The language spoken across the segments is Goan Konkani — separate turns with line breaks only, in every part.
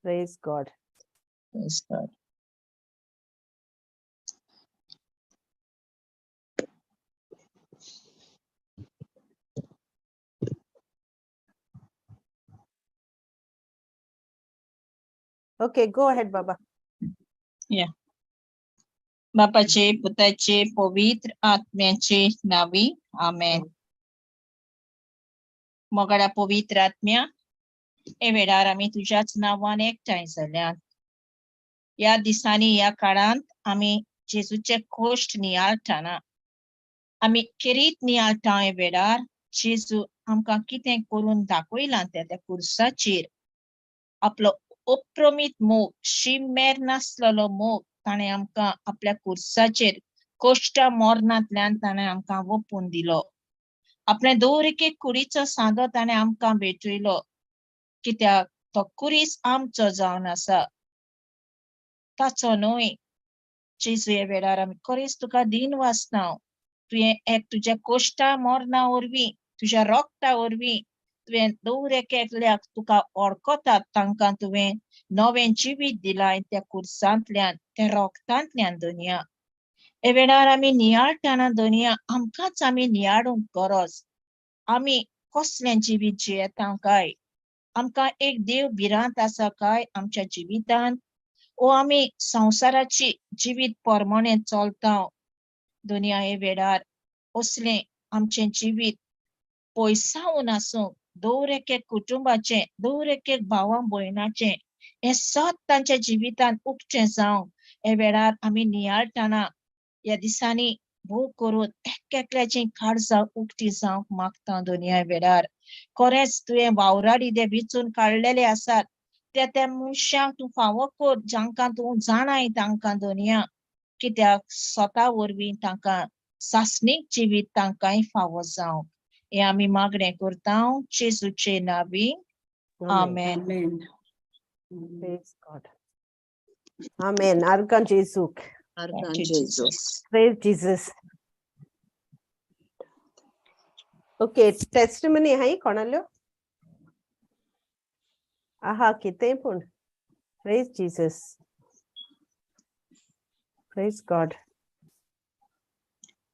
Praise God.
Praise God.
Okay, go ahead, Baba.
Yeah. बापाचे, पुताचे, पवित्र आत्म्याचे नावी, आमेन. मोगाळ्या पवित्र आत्म्या, हे वेळार आमी तुज्याच नांवान एकठांय जाल्यात. ह्या दिसांनी, ह्या काळांत आमी जेजूचे कोश्ट नियाळटाना आमी खेरीत नियाळटा. हे वेळार जेजू आमकां कितें करून दाखयलां त्या त्या कुर्साचेर. आपलो अप्रमीत मोग, शीम मेर नासलेलो मोग ताणें आमकां आपल्या कुर्साचेर कोश्टा मोरनांतल्यान ताणें आमकां वोपून दिलो. आपले दर एके कुडीचो सांदो ताणें आमकां भेटयलो, कित्याक तो कुरीस आमचो जावन आसा, ताचो न्हय. जेजू, हे वेळार आमी खरेंच तुका दीन वाचता. तुवें एक तुज्या कोश्टा मोरना वरवीं, तुज्या रोगता वरवीं तुवें दर एक एकल्याक तुका वळखतात तांकां तुवें नवें जिवीत दिलां त्या कुर्सांतल्यान, त्या रोगतांतल्यान. धनया, हे वेळार आमी नियाळटाना, धनया, आमकांच आमी नियाळूंक गरज, आमी कसलें जिवीत जियेता काय? आमकां एक देव भिरांत आसा काय आमच्या जिवितांत, ओ आमी संवसाराची जिवीत प्रमाणे चलता? धनया, हे वेळार असलें आमचें जिवीत पयसावून आसूं, दर एक एक कुटुंबाचें, दर एक एक भावा भयणाचें हें सत तांच्या जिवितांत उगचें जावं. हे वेळार आमी नियाळटाना ह्या दिसांनी भोव करून एक एकल्याची काळजां उक्ती जावंक मागता. धनया, वेळार खरेंच तुवें वावराडी ते विचून काडलेले आसात, त्या त्या मनशांक तूं फावो कर, जांकां तूं जाणाय तांकां. धनया, कित्याक स्वता वरवीं तांकां सासणीक जिवीत तांकांय फावो जावं, हें आमी मागणें करता जेजूचे नावी, आमेन.
Amen.
Praise God. Amen. आर्गां जेजूक.
Thank you, Jesus.
Praise Jesus. Okay, testimony हाय कोणाल्यो? आहा कितें पूण. Praise Jesus. Praise God.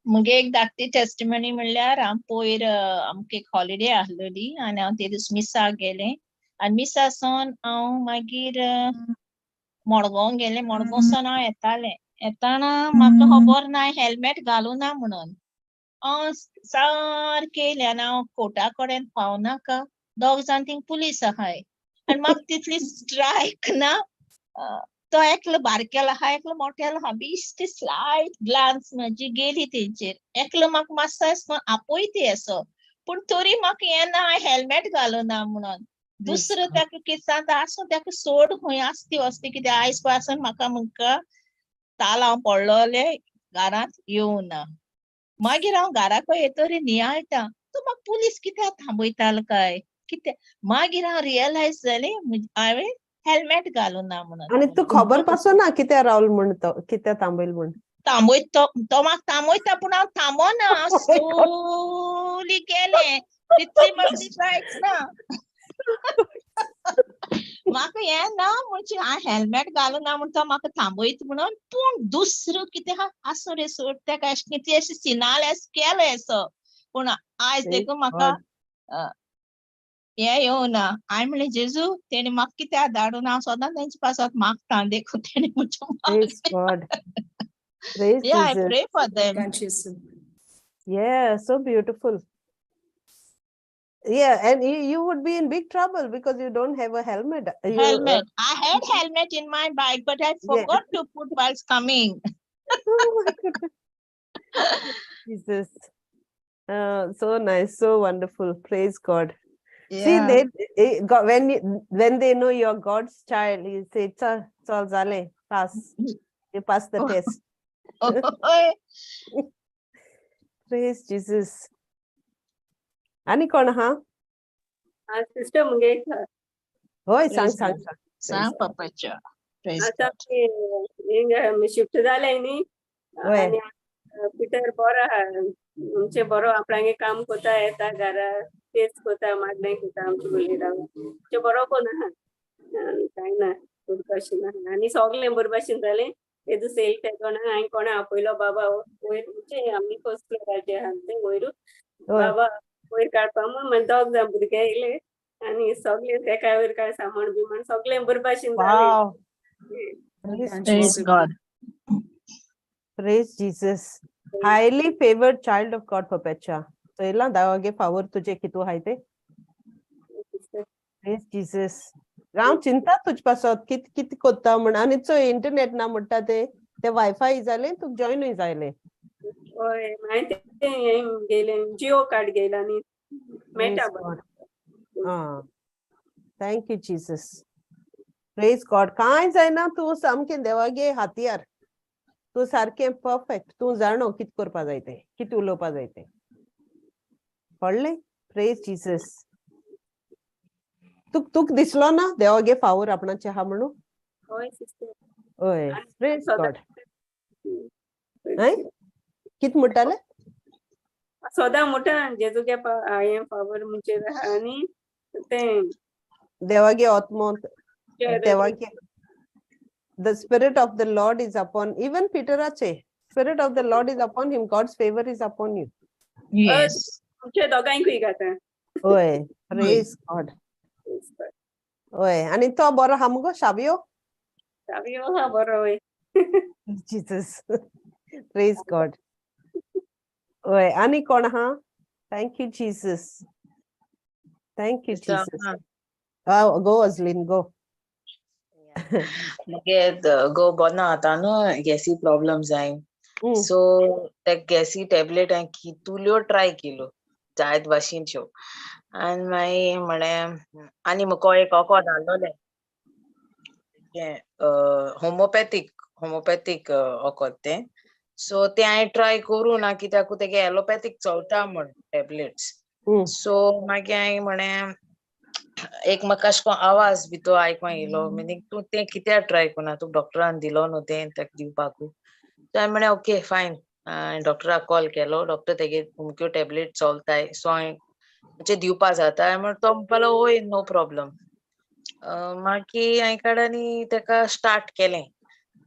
मुगे एक धाकटी टेस्टिमनी म्हणल्यार, हांव पयर आमकां एक हॉलिडे आसलेली आनी हांव ते दीस मिसाक गेलें आनी मिसा सावन हांव मागीर मडगांव गेलें. मडगांव सावन हांव येतालें, येताना म्हाका खबर ना हेल्मेट घालूं ना म्हणून. हांव सारकें येयलें आनी हांव कोर्टा कडेन पावनाका दोग जाण थिंग पुलीस आहाय आनी म्हाका तितली स्ट्रायक ना. तो एकलो बारकेलो आहा, एकलो मोठेलो आहा. बेश्टी स्लायट ग्लान्स म्हजी गेली तेंचेर. एकलो म्हाका मातसो अशें आपयती असो, पूण तरी म्हाका येना हेल्मेट घालूना म्हणून. दुसरो ताका कितें सांगता, आसूं ताका सोड, खंय आसा ती वस्ती, कित्याक आयज पासून म्हाका म्हाका ताल हांव पडलोले घरांत येवना. मागीर हांव घराक येतरी नियाळटा, तो म्हाका पुलीस कित्याक थांबयतालो काय कितें. मागीर हांव रियलायज जालें, हांवें हेल्मेट घालूना म्हणून.
आनी तूं खबर पासून ना कित्या रावल म्हण, तो कित्या थांबयल म्हण?
थांबयत तो, तो म्हाका थांबयता, पूण हांव थांबना.
Oh my God.
Slowly गेलें. तितली म्हाका स्ट्रायक ना, म्हाका हें ना म्हणजे हांवें हेल्मेट घालूना म्हण तो म्हाका थांबयत म्हणून. पूण दुसरो कितें आहा, आसूं रे, सोड ताका, अशें कितें अशें सिनाल अशें केलें असो. पूण आयज
Praise
देखून म्हाका
God.
हें येवना. हांवें म्हणलें, जेजू, तेणी म्हाका कित्याक धाडून? हांव सदां तेंचे पासत मागता, देखून तेणी म्हजें
Praise God. Praise
Yeah, I
Jesus.
Pray for them.
Thank you.
Yeah, so beautiful. Yeah, and you would be in big trouble because you don't have a helmet. You,
Helmet. I had helmet in my bike, but I forgot to put whilst coming.
Oh my goodness. Jesus. So nice, so wonderful. Praise God. See, they God, when they know you're God's child, you say, "Chal, chal, zale, pass. You pass the test." Praise Jesus. आनी कोण आहा?
सिस्टर, मुगे एक
होय, सांग.
Praise
सांग.
God.
सांग.
सांग पप्पाच्या. Praise
आतां
God.
आमी हिंगा शिफ्ट जालें न्ही.
वय.
आनी पिटर बरो आहा आमचे, बरो आपणागे काम कोता, येता घरा, तेच कोता, मागणें कोता, आमचे भुरगीं रावन बरो कोण आहा. आनी कांय ना. भाशेन आहा आनी सगळें बरे भाशेन जालें. ते दुसरे येयले ते कोणा हांवें कोणा आपयलो बाबा वयर, म्हणजे आमी फर्स्ट फ्लोराचेर आहा ते वयर, बाबा वयर काडपा म्हूण. मागीर दोग जाण भुरगे येयले आनी सगळें तेका वयर काड सामान बिमान सगळें बरे भाशेन जालें.
Wow. Praise
Praise
God.
God.
Praise Jesus. Highly favored child of God, Perpetua. चोयलां देवागे फावोर तुजे कितू हाय ते. Praise Jesus. हांव चिंता तुज पासत कित कित कोत्ता म्हण. आनी चोय, इंटरनेट ना म्हणटा ते ते वायफाय जालें, तुका जॉयनूय जायलें.
हय, मागीर तें हें घेयलें, जियो कार्ड घेयलें आनी मेळटा
Praise
बरें.
God. Ah, thank you Jesus. Praise God. कांय जायना, तूं सामकें देवागे हातयार, तूं सारकें परफेक्ट. तूं जाणो कित करपा जाय तें, कित उलोवपा जाय तें, कळ्ळें? Praise Jesus. तुक दिसलो ना देवागे फावोर आपणाचे आहा म्हणून?
हय सिस्टर.
हय. Praise
सदां
God. हय, कित म्हणटालें?
सदां म्हणटा, जेजूगे हें फावर म्हणचेर आहा आनी तें
देवागे आत्मो, देवागे, the spirit of the Lord is upon, even Peterache spirit of the Lord is upon him. God's favor is upon you.
आमच्या दोगांयकूय घाता.
हय, praise God. हय, आनी तो बरो आहा मुगो शाबियो?
शाबियो आहा बरो, हय.
Jesus. Praise God. हय, आनी कोण आहा? Thank you Jesus, thank you Jesus. Go Azlin, go.
मगे घोव बरो ना आतां न्हू, गॅसी प्रॉब्लम जाय. सो ते गॅसी टॅबलेट हांवें कितुल्यो ट्राय केल्यो, जायत भाशेनच्यो. आनी मागीर म्हळें, आनी म्हाका एक वखद आहलोलें तें होमिओपॅथीक, होमिओपॅथीक वखद तें. सो तें हांवें ट्राय करूं ना, कित्याक तेगे एलोपॅथीक चलता म्हण टॅबलेट्स. सो मागीर हांवें म्हळें, एक म्हाका अशें कोन्न आवाज भितर आयकोंक येयलो, मिनींग तूं तें कित्याक ट्राय करना, तुका डॉक्टरान दिलो न्हू तें ताका दिवपाकू. सो हांवें म्हळें ओके फायन. हांवें डॉक्टराक कॉल केलो, डॉक्टर तेगे अमक्यो टॅबलेट चलताय, सो हांवें म्हणजे दिवपा जाता? हांवें म्हणलें, तो म्हणपाक लागलो हय, नो प्रॉब्लम. मागीर हांवें काड आनी तेका स्टार्ट केलें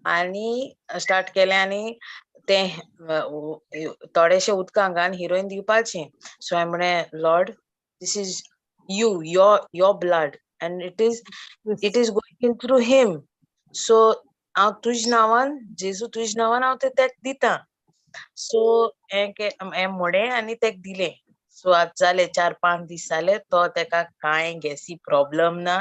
आनी स्टार्ट केलें आनी तें थोडेशें उदकां घालून हिरोइन दिवपाचें. सो हांवें म्हळें, Lord, this is you, your blood and it is going through him, so हांव तुज्या नांवान, जेजू तुज्या नांवान हांव तें तेका दिता. सो हें हें म्हणलें आनी तेका दिलें. सो आतां जाले 4-5 दीस जाले, तो तेका कांय गॅसी प्रॉब्लम ना,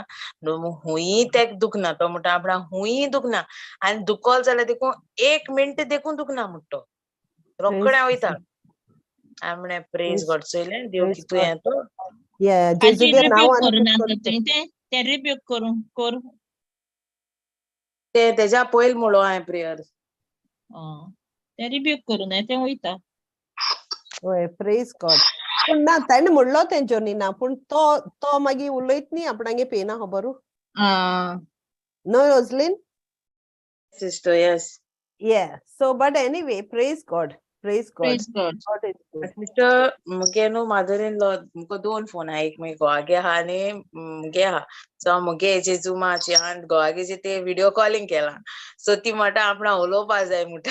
हुंयी तेका दुखना. तो म्हणटा आपणाक हुंयी दुखना आनी दुखल जाल्यार देखून एक मिनट देखून दुखना म्हणटा तो, रोखडें वयता. हांवें म्हणलें प्रेज गॉड, चोयलें देव कितू हें तो.
Yeah,
आजी
जेजूगे
रिब्यूक
नांवान
करूं ना
तूं
तर तुवें तें तें रिब्यूक करूं कर.
ते तेज्या पयल म्हणलो हांवें प्रेयर.
तें रिब्यूक करूं ना, तें वयता.
हय, प्रेज गॉड. पूण ना, ताणें म्हणलो तें जोनी ना, पूण तो तो मागीर उलयत न्ही, आपणागे पेना खबरू न्हय Roslin?
Sister, yes.
Yeah. So, but anyway, praise God. Praise God.
Praise God.
God is good.
Sister, मुगे न्हू मदर इन लॉ, मुका दोन फोन आहा, एक मुगे घोवागे आहा आनी मुगे आहा. सो मुगे हेजे जुमाचे आहा आनी घोवागेचे ते विडियो कॉलिंग केलां, सो ती म्हणटा आपणा उलोवपा जाय म्हणटा.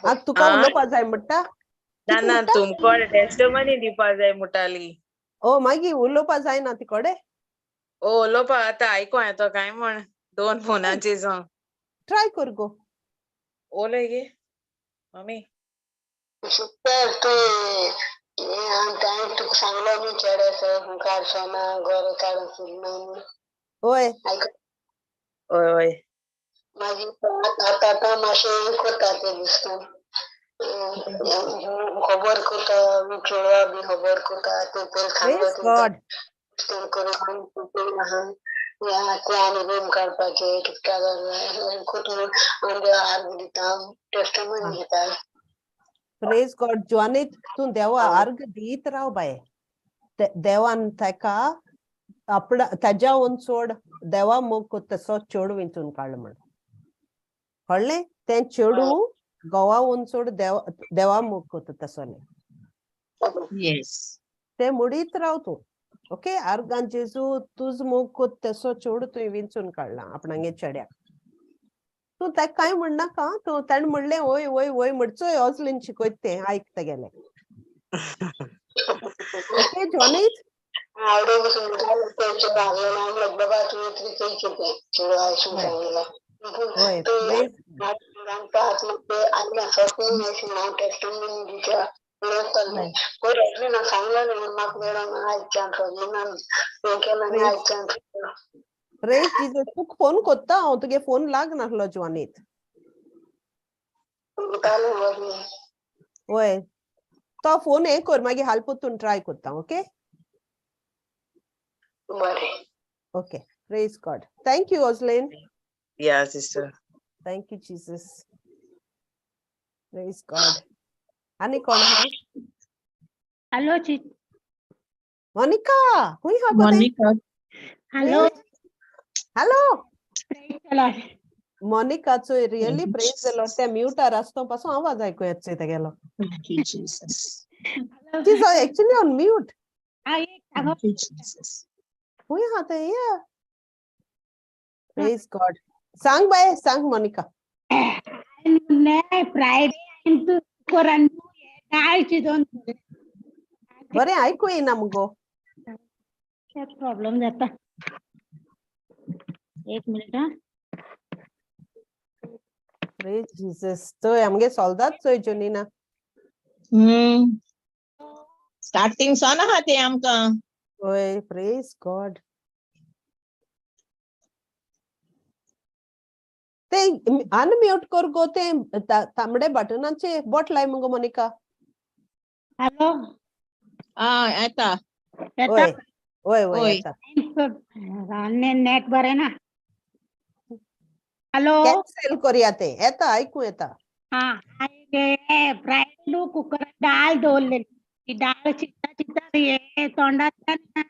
आतां तुका उलोवपा जाय म्हणटा?
ना ना, तुमकां टेस्टमनी दिवपा जाय म्हणटाली.
ओ, मागीर उलोवपा जायना तिकोडे?
ओ, उलोवपा आतां आयको येतो काय म्हण दोन फोनाचेर जावं.
ट्राय कर गो.
उलय गे मम्मी.
सिस्टर, तूं हांवें तुका सांगलो न्हू, चेडे मुखार सोना गोरे काडून सुरना.
हय.
आयक.
हय हय.
मागीर आतां आतां मातशें करता तें दिसता, खबर करता, चेडवा बी खबर करता तें पयलीं सांगलो.
Praise God.
करून आहा ते आनी रूम काडपाचे कितक्या जालें, हांव आर्ग दिता, टेस्टमनी दिता.
Praise God. जोनी, तूं देवा आर्ग दीत राव बाये. देवान ताका आपणा ताज्या चोड देवा मोग कोत्ता तसो चेडूं विंचून काडलो म्हण, कळ्ळें? तें चेडूं घोवा चोड देवा देवा मोग कोत्ता तसोलें. तें मुडीत राव तूं. ओके, आर्गां जेजू तुज मोग कोत तेसो चेडूं तुवें विंचून काडला आपणागे चेड्याक. तूं ताका कांय म्हणनाका, तूं ताणें म्हणलें वय वय वय म्हणचोय ऑजलीन शिकयत तें आयक तेगेलें. ओके जॉनीत? वय, praise. Praise Jesus. तुका फोन कोत्ता हांव, तुगे फोन लागनासलो जॉनीत. वय, तो फोन हें कर, मागीर हाल परतून ट्राय कोत्ता. Okay, okay, praise God. Thank you Ozlin.
Yeah, sister.
Thank you Jesus. Praise God. आनी कोण आहा?
हॅलो
मोनिका, खूंय आहा गो तें?
मोनिका.
हॅलो.
Hello
Lord.
मोनिकाचो really praise the Lord. त्या म्युटार आसतो पासून आवाज आयकूं येत चोय तेगेलो.
Thank you, Jesus.
She is actually on mute.
हा एक सांगो.
Thank you, Jesus.
खूंय आहा तें? या, प्रेज गॉड. सांग बाय, सांग मोनिका.
फ्रायडे कुकरान डाळ शिजोवन
बरें आयकूं येना मुगो.
प्रॉब्लेम जाता. एक मिनिट हा.
प्रेज जीसस. चोय आमगे सोल्दाद चोय जोनीना.
स्टार्टिंग सान आहा तें आमकां.
वय, प्रेज गॉड. ते अनम्यूट कर गो, ते तांबडे बटनाचे बोट लाय मुगो मोनिका.
हॅलो.
आ येता.
येता?
वय वय वय,
वय.
येता.
नेट बरें ना. हॅलो.
कॅन्सल करया ते. येता, आयकूं येता.
हा, फ्रायडे न्हू कुकरान डाळ दवरलेली, ती डाळ शिजता शिजता हे तोंडांतल्यान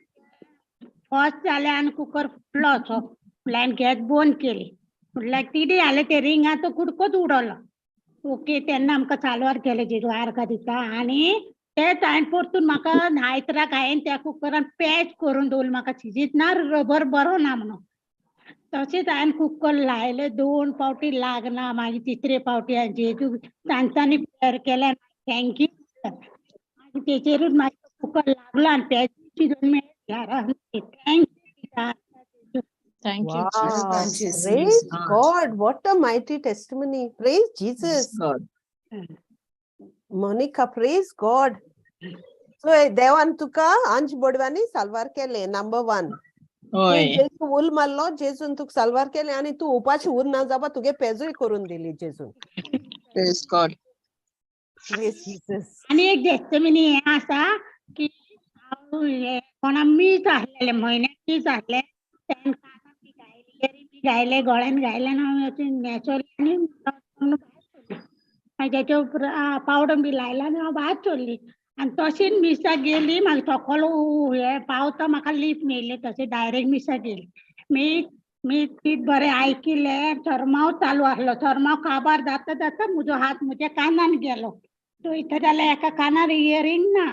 फॉस जालें आनी कुकर फुटलो असो. म्हणल्यार गॅस बंद केली, म्हटल्यार कितें जालें तें रिंगाचो कुडकोच उडलो. ओके, तेन्ना आमकां साल्वार केलें जेजू आर्गां दिता. आनी तेंच हांवें परतून म्हाका आयतराक हांवें त्या कुकरान पॅच करून दवरलें, म्हाका शिजीत ना, रबर बरो ना म्हणून. तशेंच हांवें कुकर लायलें, 2 फावटी लागना. मागीर तिसरे फावटी हांवें जेजू तांच्यांनी प्रेयर केलें, thank you. मागीर तेचेरूच मागीर कुकर लागलो आनी पॅच शिजोवन मेळ्ळें घरान. Thank you.
Thank you,
Wow.
Jesus.
Praise
God.
God. What a mighty testimony. Praise Jesus.
God.
Monica, praise God. So देवान तुका आंज बोडव्यांनी साल्वार केले, नंबर 1.
हय.
जेजू उल मारलो, जेजून तुका साल्वार केले आनी तूं उपाशी उरना जावपा तुगे पेजूय करून दिली जेजून.
Praise God.
Praise Jesus.
आनी एक टेस्टिमनी हें आसा की हांव हें कोणा मीस आसलेलें, म्हयन्याक मीस आसलें, तेन्ना कानाक बी घायले, इयरींग बी घायले, गळ्यान घायले आनी हांव अशें न्हेसोलें आनी भायर सरली. मागीर तेच्या उपरांत पावडर बी लायलो आनी हांव भायर सरली. आनी तशीच मिसाक गेली. म्हाका सकल हें पावता म्हाका लीफ मेळ्ळी, तशें डायरेक्ट मिसाक गेली. मीस तीच बरें आयकिलें. सरमांव चालू आसलो, सरमांव काबार जाता जाता म्हजो हात म्हज्या कानान गेलो. चोयता जाल्यार एका कानार इयरींग ना,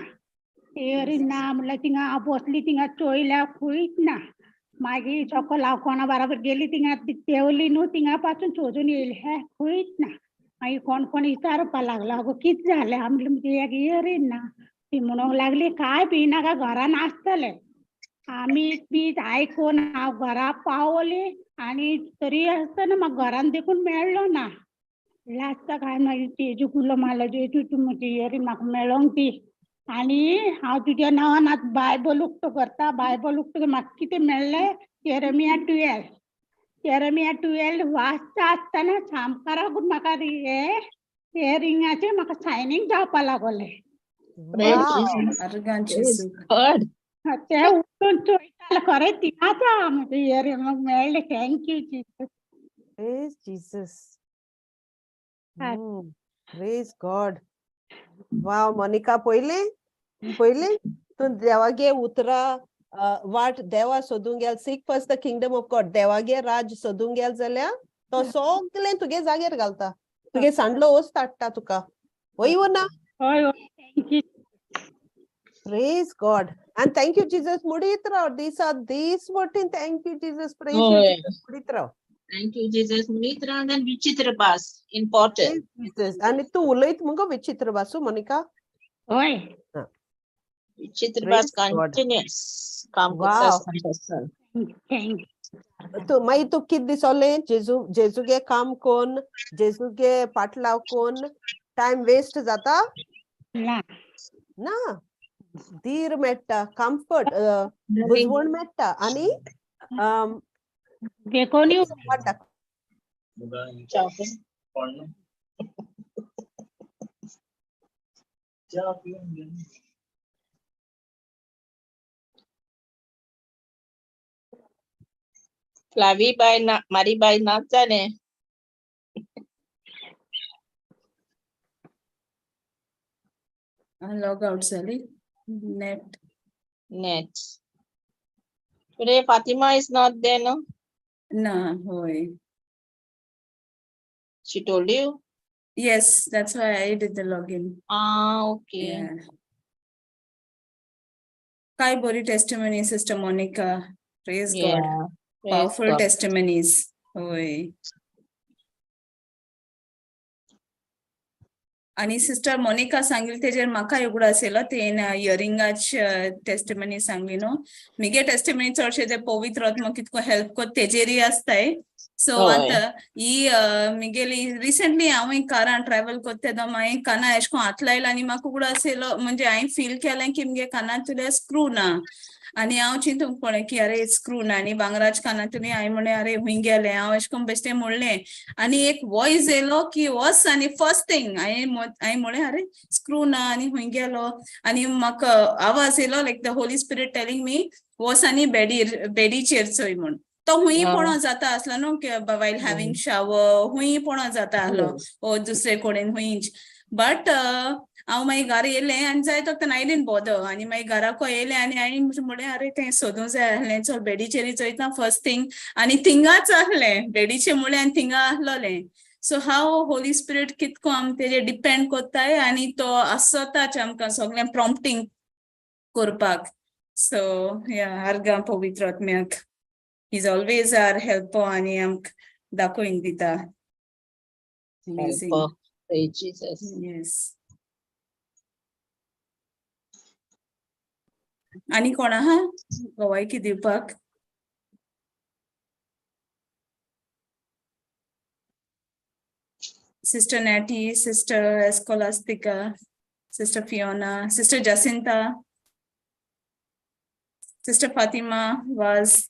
इयरींग ना. म्हणल्यार थिंगा हांव बसली, थिंगा चोयल्या खंयच ना. मागीर सकल हांव कोणा बराबर गेली, थिंगा देंवली न्हू, थिंगा पासून सोदून येयली, हें खंयच ना. मागीर कोण कोण विचारपा लागलो, आगो कितें जालें? हांव म्हणलें म्हजें एक इयरींग ना. ती म्हणूंक लागली कांय भिनाका, घरान आसतलें. आमी बीच आयकून हांव घरा पावली आनी तरी आसतना म्हाका घरान देखून मेळ्ळो ना. लास्टाक हांवें मागीर तेजू उलो मारलो, जेजू तूं म्हजी इयरींग म्हाका मेळोंक दी आनी हांव तुज्या नांवान आतां बायबल उक्तो करता. बायबल उक्तो करून म्हाका कितें मेळ्ळें, जेरेमिया 12, जेरेमिया 12 वाचता आसतना सामकाराकूच म्हाका हे हे रिंगाचें म्हाका सायनींग जावपा लागलें.
Praise
Wow.
Jesus.
आर्गां
Praise
जेजू.
God.
तें उठून चोयतालें, खरें थिंगाच आहा म्हजें इयरींग, म्हाका मेळ्ळें. Thank you Jesus.
Praise Jesus.
हा.
Praise God. Wow, Monica, पयलें पयलें तूं देवागे उतरा वाट देवा सोदूंक गेल, seek first the kingdom of God, देवागे राज सोदूंक गेल जाल्यार तो सगळें तुगे जागेर घालता, तुगे सांडलो वस्त हाडटा तुका. वय वो ना?
हय हय, thank you.
Praise God. And thank you Jesus म्हणीत राव, दिसा दीस वटेन thank you Jesus, praise you Jesus म्हणीत राव.
Thank you Jesus म्हणीत राव आनी विचित्र भास इम्पॉर्टंट.
जीसस. आनी तूं उलयत मुगो विचित्र भासू मोनिका?
हय.
विचित्र भास कंटिन्युअस काम करता आसतना.
तूं मागीर तूं कितें दिसोलें, जेजू जेजूगे काम कोन्न, जेजूगे पाटलाव कोन्न टायम वेस्ट जाता ना, धीर मेळटा, कम्फर्ट बुजवण मेळटा आनी वाडटा.
फ्लावी बाय ना, मारी बाय नाच जालें.
लॉग आउट जाली net.
Net. Today Fatima is not there, no?
ना, होय.
She told you?
Yes, that's why I did the login.
Ah, okay.
Yeah. काय बरी testimony, Sister Monica. Praise God.
Praise
Powerful
God.
testimonies. होय. आणि सिस्टर मोनिका सांगिल तेजेर म्हाका उगडास येयलो, तेन इयरिंगाच टेस्टिमनी सांगली न्हू. मिगे टेस्टिमनी चडशे ते पवित्र आत्मो कितको हेल्प कोत तेजेरय आसताय. सो आतां ही मिगेली रिसेंटली हांव कारान ट्रॅवल कोत्ता तेन्ना हांवें काना एशें कोन्न हात लायलो आनी म्हाका उगडास येयलो, म्हणजे हांवें फील केलें की मुगे कानांतले स्क्रू ना. आनी हांव चिंतूंक पडलें की अरे स्क्रू ना आनी भांगराच कानांतूय हांवें म्हणलें अरे खूंय गेलें हांव एशें कोन्न बेश्टें म्हणलें आनी एक वॉयस येयलो की वच आनी फर्स्ट थींग हांवें म्हणलें अरे स्क्रू ना आनी खूंय गेलो आनी म्हाका आवाज येयलो like the Holy Spirit telling me वच आनी बेडीर बेडीचेर चोय म्हूण. तो हुंय पणो जाता आसलो न्हू वायल हॅविंग शावर, हुंय पणो जाता आसलो ओ दुसरे कडेन हुंयच. बट हांव मागीर घरा येयलें आनी जाय तो I didn't bother आनी मागीर घराको येयलें आनी हांवें म्हणलें अरे तें सोदूंक जाय आसलें, चल बेडीचेर चोयता फर्स्ट थींग आनी थिंगाच आसलें बेडीचेर म्हणलें आनी थिंगा आसलोलें. सो हाव होली स्पिरीट कितको आम तेजेर डिपेंड कोत्ताय आनी तो आसताच आमकां सगळें प्रॉम्प्टींग करपाक. सो या आर्गां पवित्र आत्म्याक, is always our helper आनी आमकां दाखोवन दिता.
Helper. Praise Jesus.
Yes. आनी कोण आहा गवायकी दिवपाक? Sister Natty, Sister Escolastica, Sister Fiona, Sister Jacinta, Sister Fatima was.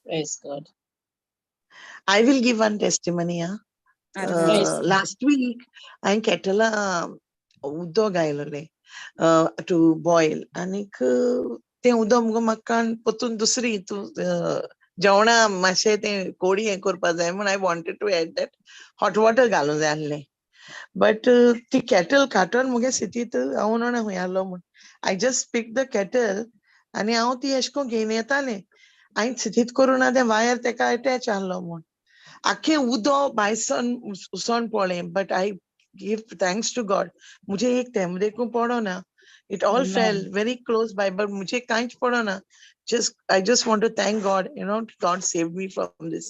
Praise God.
I will give one testimony. Last week, I kettle उदक घायलोलें टू बॉयल आनीक तें उदक मुगो म्हाका परतून दुसरी तूं जेवणा मातशें तें कोडी हें करपा जाय म्हूण I wanted to add that hot water घालूंक जाय आसलें. बट ती केटल काटोन मुगे सिटीत हांव जाणा खंय आसलो म्हूण I just pick the kettle आनी हांव ती एशें कोन्न घेवन येतालें. हांवें सिटीत करूं ना तें वायर तेका एटॅच आसलो म्हूण आख्खें उदक भायसन उसोन पळय. But I give thanks to God मुझे एक तेम देखून पडो ना. It all fell very close by, but मुझे कांयच पडो ना. Just I just want to thank God, you know, God saved me from this.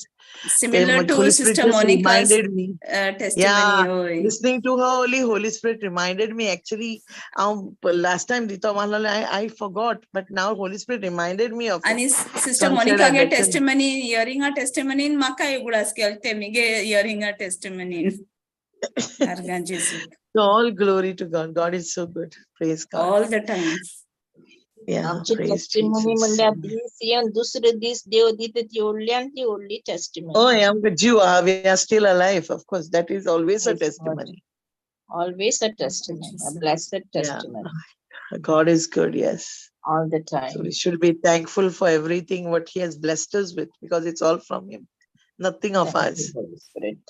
Similar to Sister Monica's testimony.
Yeah, listening to her only Holy Spirit reminded me. Actually, last time I forgot, but now Holy Spirit reminded me of
it. Sister Monica ge testimony, hearing her testimony, maka ugudas kelte mige hearing her testimony.
So all glory to God. God is so good. Praise God.
All the time.
Yeah,
आमची टेस्टिमनी म्हणल्यार दीस येवन दुसरे दीस देव दिता ती व्हडली आनी ती व्हडली testimony.
Oh, yeah, Jew, we are still alive. Of course, that is always a testimony.
Always a testimony, a blessed testimony.
Yeah. God is good, yes.
All the time.
So we should be thankful for everything what He has blessed us with, because it's all from Him. Nothing of us.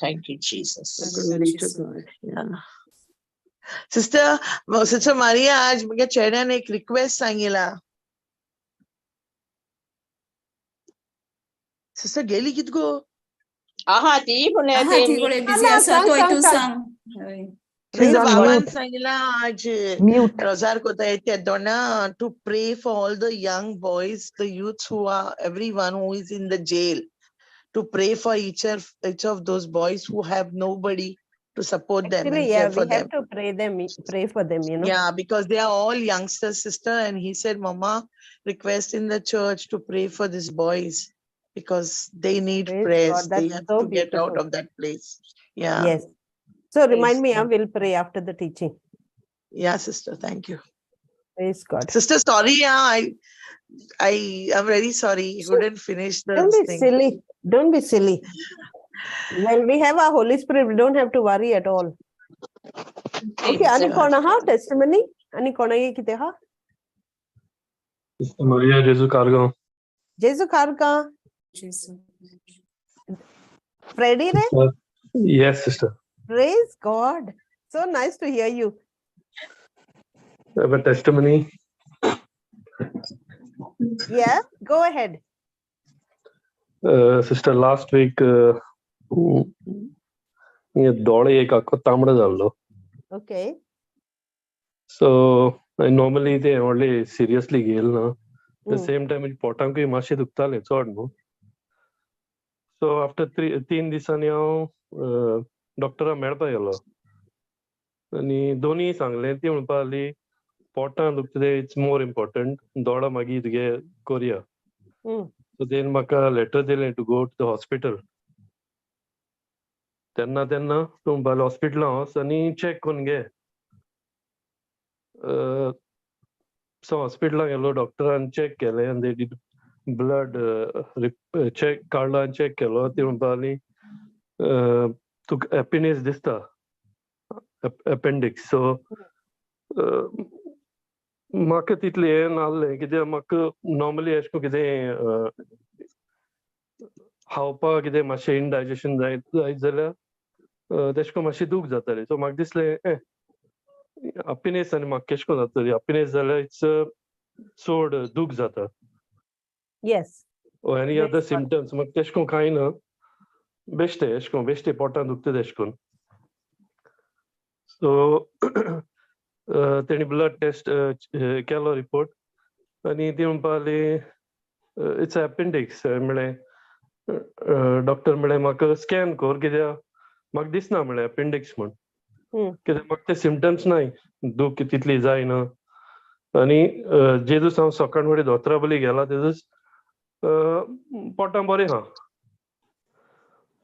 Thank you, Jesus.
Glory to God. Yeah. Sister, Sister Maria, आज मुझे चेहरा ने एक रिक्वेस्ट सांगिला. सिस्टर गेली कितको?
आहा ती पण
ती कोणे बिझी आसा तो तू सांग.
She's on
बाबान
mute.
सांगला आज
Mute.
रोजार कोताय तेदोना to pray for all the young boys, the youths who are, everyone who is in the jail, to pray for each of those boys who have nobody to support them
Actually,
and
yeah,
care
we
for
have
them.
to pray for them, you know.
Yeah, because they are all youngsters, sister. And he said, Mama, request in the church to pray for these boys because they need
Praise
prayers.
God,
They
that's
have
so
to get out
beautiful.
of that place. Yeah.
Yes. So remind
Praise
me, I
God.
will pray after the teaching.
Yeah, sister. Thank you.
Praise God.
Sister, sorry. Yeah, I am very sorry. Couldn't finish the
Don't be
thing.
silly. Don't be silly. When we have our Holy Spirit, we don't have to worry at all. Okay, ani कोण आहा testimony? Ani कोणागे कितें आहा?
Sister Maria Jesu Cargo.
Jesu Karga, Freddy re?
Yes, sister.
Praise God. So nice to hear you.
I have a testimony.
Yeah, go ahead.
Sister, last week, दोळे एक आख्खो तांबडो जाल्लो.
Okay.
So normally ते व्हडले सिरियसली घेयल ना. The same time पोटांकूय मातशें दुखतालें चड न्हू. सो आफ्टर 3 दिसांनी हांव डॉक्टराक मेळपाक गेलो आनी दोनूय सांगलें. ती म्हणपा लागली पोटां दुखता तें it's more important, दोळो मागीर तुगे कोरया. सो तेणें म्हाका लेटर दिलें to go to the hospital. तेन्ना तेन्ना तूं म्हणपा लागलो हॉस्पिटलां वच आनी चॅक करून घे. सो हॉस्पिटलां गेलो, डॉक्टरान चॅक केलें आनी they did blood check काडलो आनी चॅक केलो. ती म्हणपा लागली तुका एपिनेस दिसता, एपेंडिक्स. सो म्हाका तितलें हें नासलें कित्याक म्हाका नॉर्मली अशें करून कितें खावपाक कितें मातशें इनडायजेशन जायत जाल्यार तेशें करून मातशें दूख जातालें. सो म्हाका दिसलें अपिनेस आनी म्हाका केशें करून जातली, अपिनेस जाल्यार it's चड दूख जाता.
Yes.
Or any other symptoms म्हाका तेशें करून कांय ना, बेश्टें अशें करून बेश्टें पोटान दुखता तेशें करून. सो तेणी ब्लड टेस्ट केलो रिपोर्ट आनी ती म्हणपा लागली it's appendix. म्हळें डॉक्टर म्हळें म्हाका स्कॅन कर कित्याक म्हाका दिसना म्हळें अपेंडिक्स म्हूण, कित्याक म्हाका ते सिमटम्स नाय, दूख तितली जायना. आनी जे दीस हांव सकाळ फुडें दोतोरा बली गेला ते दीस पोटां बरें आहा,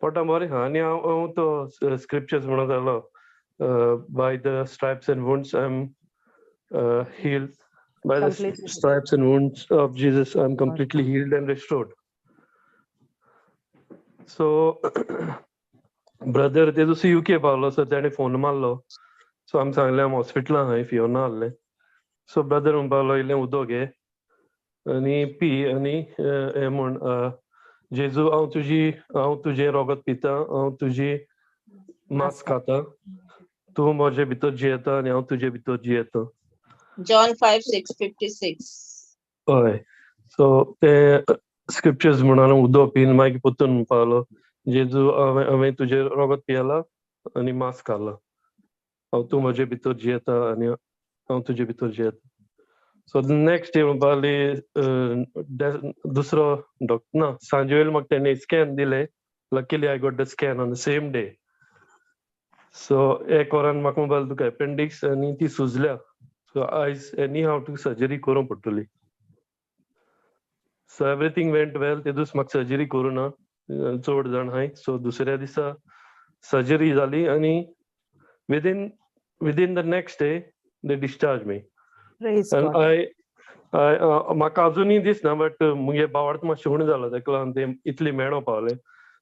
पोटां बरें आहा. आनी हांव तो स्क्रिप्चर्स म्हणत जालो, by the stripes and wounds I am healed, by the stripes and wounds of Jesus I am completely healed and restored. So brother ते दुसरे UK पावलो, सो तेणें फोन मारलो. सो आमी सांगलें आमी हॉस्पिटलां आहाय, फियोना आहलें. सो ब्रदर म्हणपाक लागलो इल्लें उदक घे आनी पी आनी हें म्हण, जेजू हांव तुजें रोगत पिता, हांव तुजी मांस खाता, तूं म्हजे भितर जियेता आनी हांव तुजे भितर जियेता.
John 5:6-56.
हय. सो ते स्क्रिप्चर्स म्हणून उदक पिवन मागीर परतून म्हणपाक लागलो, जेजू हांवें तुजें रोगत पियेलां आनी मांस खालां, हांव तूं म्हजे भितर जियेता आनी हांव तुजे भितर जियेता. सो नेक्स्ट डे म्हणपा लागली दुसरो डॉक्टर ना, सांजे वेळ म्हाका तेणें स्कॅन दिलें. Luckily I got the scan on the same day. So एक वरान म्हाका म्हणपा लागलो तुका एपेंडिक्स आनी ती सुजल्या, सो आयज एनी हाव तुका सर्जरी करूंक पडटली. सो एवरीथींग वेंट वेल. ते दीस म्हाका सर्जरी करूं ना, चड जाण आहाय. सो दुसऱ्या दिसा सर्जरी जाली आनी within the next day they discharge me. I म्हाका अजुनूय दिसना, बट मुगे बावार्थ मातशें उणें जालो तेका लागून ते इतली मेळो पावले.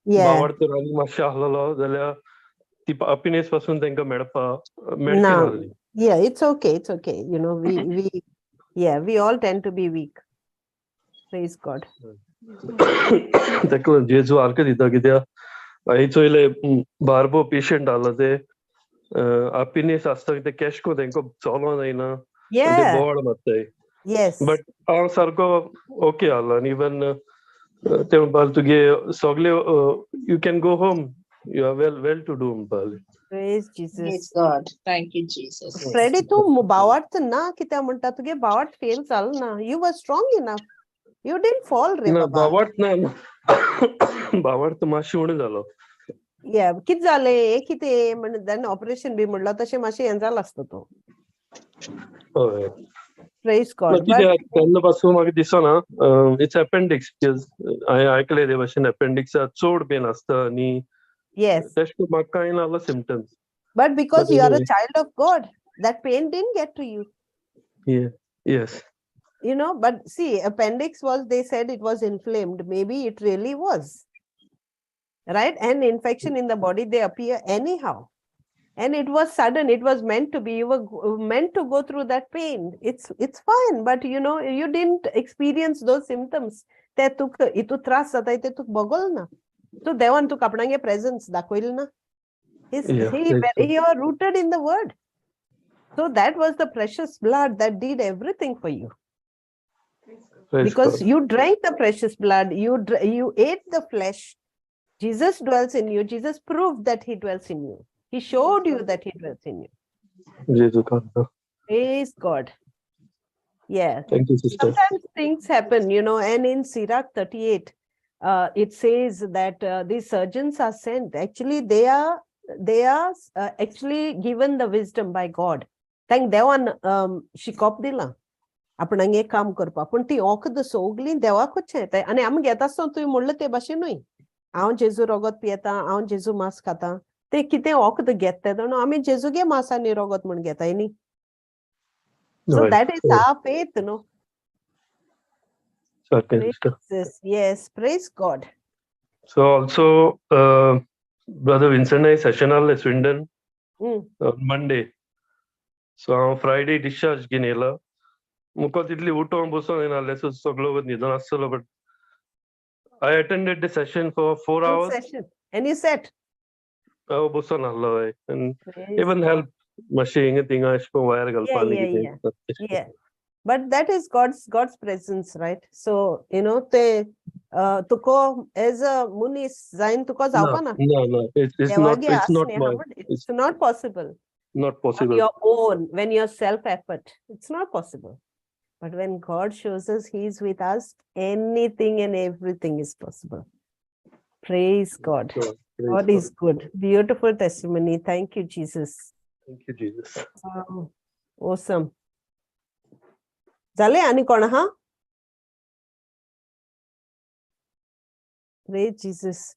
बावार्थ आनी मातशें आहलेलो जाल्यार ती अपिनेस पासून तांकां मेळपा मेळची नासली.
Yeah, it's okay, it's okay. You know, we yeah, we all tend to be weak. Praise God.
ताका लागून जेजू आरकें दिता कित्याक हांवें चोयलें बारबो पेशंट आहलो ते अपिनेस आसता ते केश करून तांकां चलों जायना, ते बोवाळ मारताय. बट हांव सारको ओके आहलो आनी इवन ते म्हणपा लागले तुगे सगळे you can go home, you are well to do म्हणपा लागले.
Praise Jesus.
Praise God. Thank you, Jesus.
Freddy, तूं भावार्थ ना कित्याक म्हणटा तुगे भावार्थ फेल जालो ना. You were strong enough. You didn't fall रे
ना
बाबा.
भावार्थ ना, भावार्थ मातशें उणें जालो.
Yeah, कितें जालें हें कितें म्हण then operation बी म्हणलो तशें मातशें हें जालो आसता तो.
हय.
Praise
ना
God.
कित्याक
But
तेन्ना पासून म्हाका दिसना it's appendix, because हांवें आयकलें ते भाशेन अपेंडिक्सा चड पेन आसता आनी
yes,
तेश म्हाका कांय नासलो symptoms.
But because
But
you are a
anyway.
Child of God, that pain didn't get to you.
Yes.
You know, but see, appendix was, they said it was inflamed. Maybe it really was. Right? And infection in the body, they appear anyhow. And it was sudden, it was meant to be. You were meant to go through that pain. It's fine, but you know, you didn't experience those symptoms. ते तुक इतू त्रास जाता ते तुक बगोल ना. So देवान तुका आपणागे presence दाखयलें ना. His,
Yeah,
he,
praise God.
You are rooted in the word. So that was the precious blood that did everything for you.
Praise
Because
God.
you drank the precious blood, you ate the flesh. Jesus dwells in you. Jesus proved that he dwells in you. He showed you that he dwells in you.
Jesus God.
Praise God. Yeah.
Thank you, sister.
Sometimes things happen, you know, and in Sirach 38, it says that these surgeons are sent. Actually, they are actually given the wisdom by God. Thank देवान शिकोप दिलां आपणांगे काम करपाक, पूण ती वखद सगळीं देवाकूच येता आनी आमी घेता आसतना तुवें म्हणलें ते भाशेनूय, हांव जेजू रगत पियेता, हांव जेजू मांस खाता, ते कितें वखद घेता तेन्ना आमी जेजूगे मांस आनी रगत म्हूण घेताय न्ही. So that is our faith, no?
सारकें sister.
Yes, yes, praise God.
So also, Brother Vincent session आहले Swindon Monday. So हांव फ्रायडे डिस्चार्ज घेवन येयला. मुको तितली उठोन बसोन येयनासलें, सो सगळो वत न्हिदोन आसतलो, but I attended the session for 4
Good
hours.
Session. And you sat.
हांव बसोन आहलो हय, and
Praise
even
God.
Help मातशें हिंगा थिंगा अशें करून वायर घालपा आनी कितें.
Yeah. But that is God's presence, right? So, you know, ते तुको as a मनीस जायन तुका जावपा ना.
ना, it's not
देवागे
it's not
Asane
my
it's not possible.
Not
On
possible.
your own, when you're self-effort, it's not possible. But when God shows us He is with us, anything and everything is possible. Praise God.
Praise
God is good. Beautiful testimony. Thank you, Jesus.
Thank you, Jesus.
Wow. Awesome. जालें आनी कोण आहा? Praise Jesus.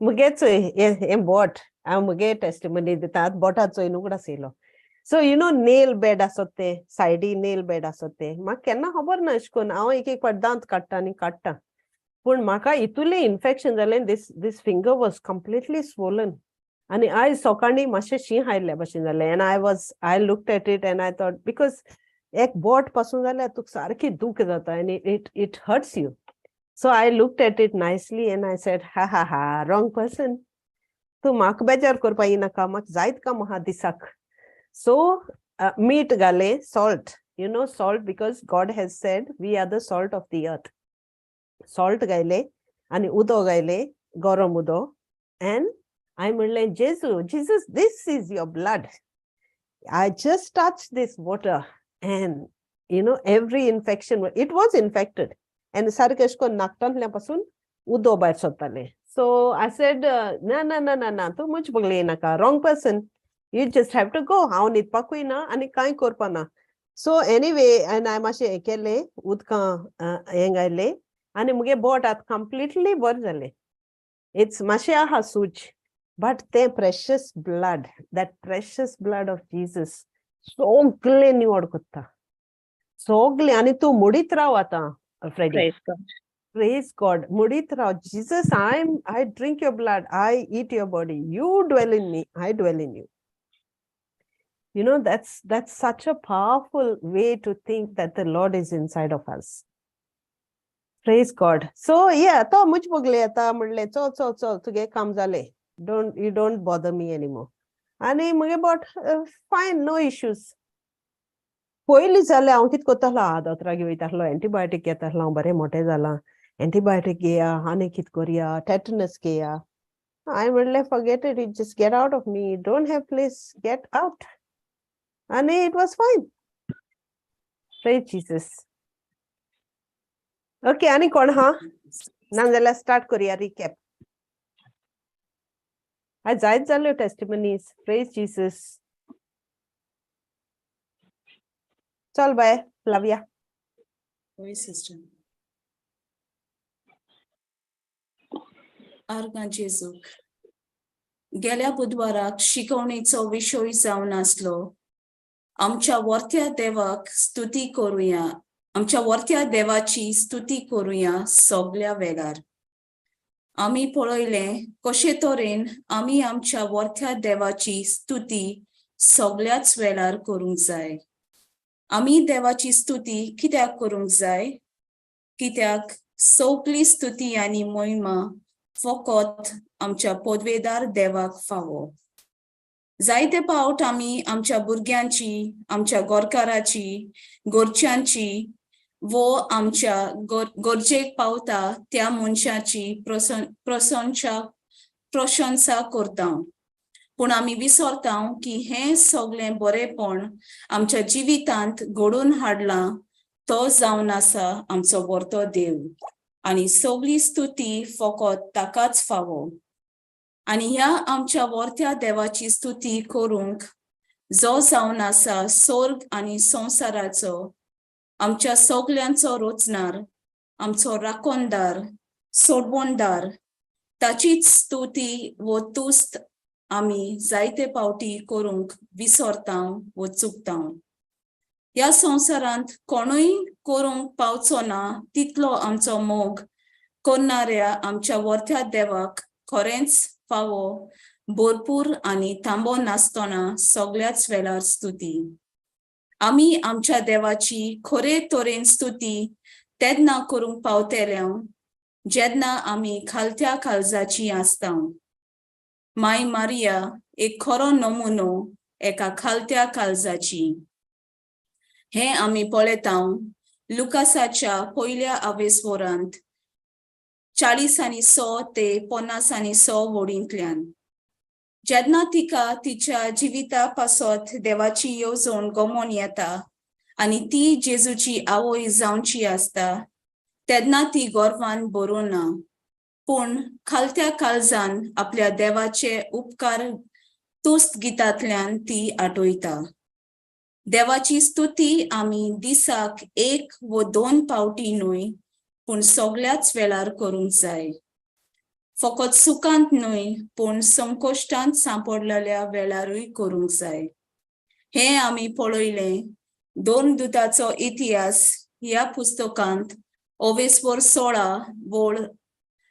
मुगे चोय हें बोट, हांव मुगे टेस्टिमनी दिता, आतां बोटां चोय उगडास येयलो. So you know nail bed आसत ते सायडी नेल बेड आसत ते म्हाका केन्ना खबर ना, अशें करून हांव एक एक फावट दांत काडटा आनी काडटा, पूण म्हाका इतुलें इन्फेक्शन जालें, this finger was completely swollen आनी आयज सकाळीं मातशें शीं आयिल्ल्या भशेन जालें and I looked at it and I thought, because एक बोट पासून जाल्यार तुका सारकी दूख जाता आनी it hurts you. So I looked at it nicely and I said, "Ha ha ha, wrong person. तूं म्हाका बेजार करपा येनाका, म्हाका जायत काम आहा दिसाक." सो मीठ घालें, salt, you know, salt, because God has said we are the salt of the earth. Salt घायलें आनी उदक घायलें, गरम उदक, एंड हांवें म्हणलें, "जेजू, Jesus, this is your blood. I just touch this water and you know every infection." It was infected and सारकें अशें करून नाकटांतल्या पासून उदक भायर सरतालें. सो I said, "ना ना ना ना ना, तूं म्हजे बगले येनाका, wrong person. You just have to go." हांव न्हिदपाकूय ना आनी कांय करपा ना. सो एनिवे, आनी हांवें मातशें हें केलें, उदकां हें घायलें आनी मुगे बोट आतां कंप्लिटली बरें जालें. It's मातशें आहा सूज, बट तें precious blood, that precious blood of Jesus सगळें निवळ करता, सगळें. आनी तूं मोडीत राव आतां, Freddy.
Praise God.
Praise God. मोडीत Rao, "Jesus, I drink your blood, I eat your body. You dwell in me, I dwell in you." You know, that's such a powerful way to think that the Lord is inside of us. Praise God. So yeah, तो मुझ बगले आता म्हणले, चल चल चल, तुगे काम जाले, don't you don't bother me anymore. आनी मुगे बोट फायन, नो इश्यूज. पयलीं जाल्यार हांव कितें करतालो, आ दोतोरागेर वयतासलो, एंटीबायोटीक घेतासलो, हांव बरें मोटें जालां, एंटीबायोटीक घेया आनी कितें करया, टेटनस घेया. हांवें म्हणलें forget it, it just get out of me, you don't have place, get out. आनी it was fine. Praise Jesus. Okay, आनी कोण हा? ना जाल्यार स्टार्ट करुया रिकॅप. आयज जायत जाल्यो टेस्टिमनीज. Praise Jesus. चल बाय फ्लाविया.
हय सिस्टर. आर्गां जेजूक. गेल्या बुधवाराक शिकवणेचो विशय जावन आसलो आमच्या वर्त्या देवाक स्तुती करुया, आमच्या वर्त्या देवाची स्तुती करुया सगल्या वेळार. आमी पळयलें कशे तरेन आमी आमच्या वर्त्या देवाची स्तुती सगल्याच वेळार करूंक जाय. आमी देवाची स्तुती कित्याक करूंक जाय? कित्याक सगली स्तुती आनी मोहिमा फकत आमच्या पदवेदार देवाक फावो. जायते पावट आमी आमच्या भुरग्यांची, आमच्या गोरकाराची, गोरच्यांची वो आमच्या गरजेक पावता त्या मनशाची प्रशंसा करता. पूण आमी विसरता की हें सगळें बरेंपण आमच्या जिवितांत घडोवन हाडलां तो जावन आसा आमचो वर्तो देव आनी सगळी स्तुती फकत ताकाच फावो. आनी ह्या आमच्या वर्त्या देवाची स्तुती करूंक जो जावन आसा स्वर्ग आनी संवसाराचो आमच्या सगल्यांचो रोचणार, आमचो राखणदार, सोडवणदार, ताचीच स्तुती वो तुस्त आमी जायते पावटी करूंक विसरता वो चुकता. ह्या संवसारांत कोणूय करूंक पावचो ना तितलो आमचो मोग करणाऱ्या आमच्या वर्त्या देवाक खरेंच फावो भरपूर आनी थांबो नासतना सगल्याच वेळार स्तुती. आमी आमच्या देवाची खरे तरेन स्तुती तेन्ना करूंक पावतले जेन्ना आमी खालत्या काळजाची आसता. माय मारिया एक खरो नमुनो एका खालत्या काळजाची. हें आमी पळयता लुकासाच्या पयल्या आवेसवरांत 40 आनी 100 ते 50 आनी 100 वडींतल्यान. जेन्ना तिका तिच्या जिविता पासत देवाची येवजण गमोन येता आनी ती जेजूची आवय जावची आसता तेन्ना ती गर्वान बरोवना ना, पूण खालत्या काळजान आपल्या देवाचे उपकार तुस्त गितांतल्यान ती आठयता. देवाची स्तुती आमी दिसाक 1 व 2 पावटी न्हय पूण सगल्याच वेळार करूंक जाय. फकत सुखांत न्हय पूण संकश्टांत सांपडलेल्या वेळारूय करूंक जाय. हें आमी पळयलें दोन दुताचो इतिहास ह्या पुस्तकांत ओवेस्वर 16 वोळ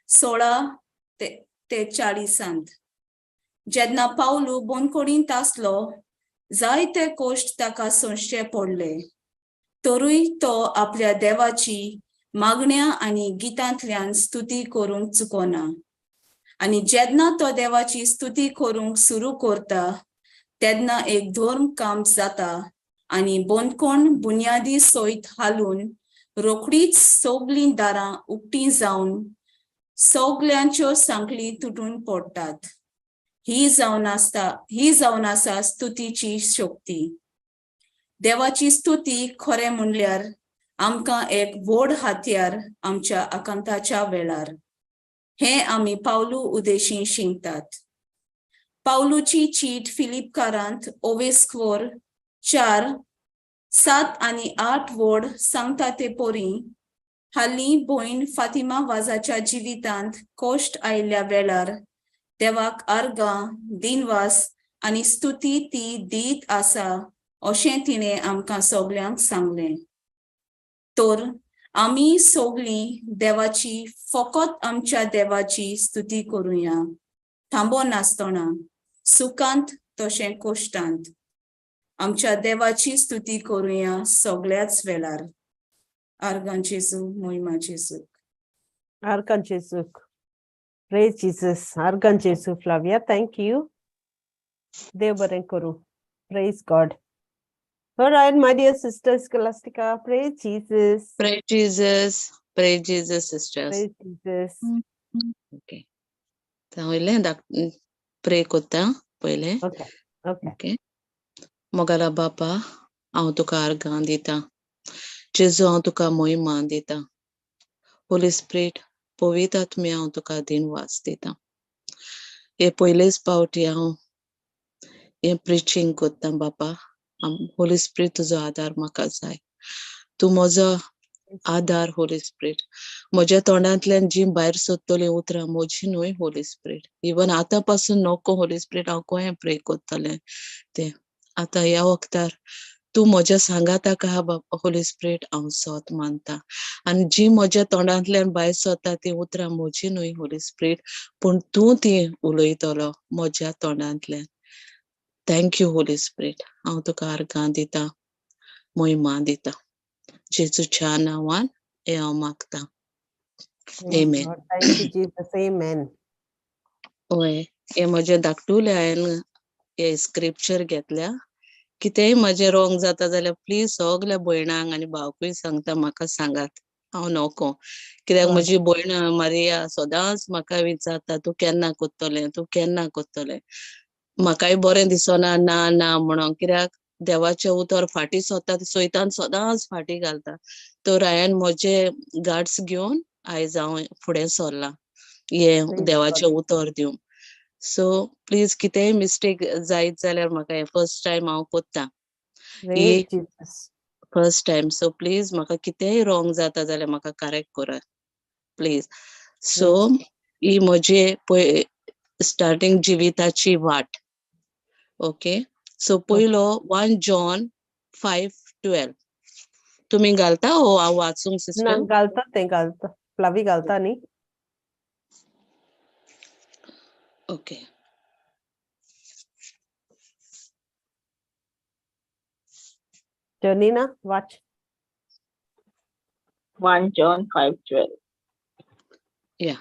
16 ते 40. जेन्ना पावलू बोनकोडींत आसलो जायते कश्ट ताका सोंसचे पडले तरूय तो आपल्या देवाची मागण्या आनी गितांतल्यान स्तुती करूंक चुकोना. आनी जेन्ना तो देवाची स्तुती करूंक सुरू करता तेन्ना एक धर्म काम जाता आनी बंदखण बुन्यादी सयत हालून रोखडीच सगळीं दारां उक्तीं जावन सगल्यांच्यो सांखळी तुटून पडटात. ही जावन आसा स्तुतीची शक्ती. देवाची स्तुती खरें म्हणल्यार आमकां एक व्हड हातयार आमच्या आकांताच्या वेळार. हें आमी पावलू उदेशी शिंकतात. पावलूची चीट फिलिपकारांत ओवेस्कोर 4, 7 आनी 8 वोड सांगता ते पोरी हालीं भयण फातिमा वाजाच्या जिवितांत कश्ट आयिल्ल्या वेळार देवाक आर्गां, दिनवास आनी स्तुती ती दीत आसा अशें तिणें आमकां सगल्यांक सांगलें. तर आमी सगळीं देवाची फकत आमच्या देवाची स्तुती करुया, थांबो नासतना, सुखांत तशें कश्टांत. आमच्या देवाची स्तुती करुया सगळ्याच वेळार. आर्गां जेजू, मोहिमा जेजू.
आर्गां जेजू. Praise Jesus. आर्गां जेजू Flavia, thank you. देव बरें करूं. Praise God. All right, my dear sisters, Scholastica, praise Jesus.
Praise Jesus. Praise Jesus, sisters.
Praise Jesus.
Okay.
हांव इल्लें प्रे कोत्ता पयलें.
Okay okay.
Okay. मोगाला बापा, हांव तुका आर्गां दिता. जेजू, हांव तुका मोहिमा दिता. होली स्पिरिट, पवित्र आत्म्या, हांव तुका दिनवास दिता. हे पयलेच पावटी हांव हें प्रिचींग कोत्ता बापा. होली स्पिरिट, तुजो आदार म्हाका जाय. तूं म्हजो आदार होली स्पिरिट. म्हज्या तोंडांतल्यान जी भायर सोदतलीं उतरां म्हजी न्हय होली स्पिरिट. इवन आतां पासून नको होली स्पिरिट, हांव कोहें प्रे कोत्तलें तें. आतां ह्या वखदार तूं म्हज्या सांगाताक आहा बापा होली स्पिरिट, हांव सोत मानता. आनी जी म्हज्या तोंडांतल्यान भायर सोदता ती उतरां म्हजी न्हय होली स्पिरिट, पूण तूं ती उलयतलो म्हज्या तोंडांतल्यान. Thank you Holi spirit. हांव तुका आर्गां दिता, मोहिमा दिता. जेजूच्या नांवान हें हांव मागता. Amen.
God. Thank you, Jesus. Amen.
हय, हें म्हजें धाकटुलें हांवें हे स्क्रिप्चर घेतल्या. कितेंय म्हजें रोंग जाता जाल्यार प्लीज सगल्या भयणांक आनी भावकूय सांगता, म्हाका सांगात, हांव नको. कित्याक म्हजी भयण मारिया सदांच म्हाका विचारता, तूं केन्ना कोत्तलें, तूं केन्ना कोत्तलें. म्हाकाय बरें दिसना ना ना म्हणून, कित्याक देवाचें उतर फाटीं सोदता, सैतान सदांच फाटीं घालता. तर हांवें म्हजे गार्ड्स घेवन आयज हांव फुडें सरलां हें देवाचें उतर दिवंक. सो प्लीज कितेंय मिस्टेक जायत जाल्यार म्हाका हें फर्स्ट टायम हांव कोत्ता, ही फर्स्ट टायम. सो प्लीज म्हाका कितेंय रोंग जाता जाल्यार म्हाका करेक्ट करात प्लीज. सो ही म्हजी स्टार्टींग जिविताची वाट. ओके. सो पयलो 1 John 5:12 तुमी घालता हो हांव वाचूंक सिस्टर?
घालता, तें घालता, फ्लावी घालता न्ही.
ओके.
जनीना वाच.
1 John 5:12.
या.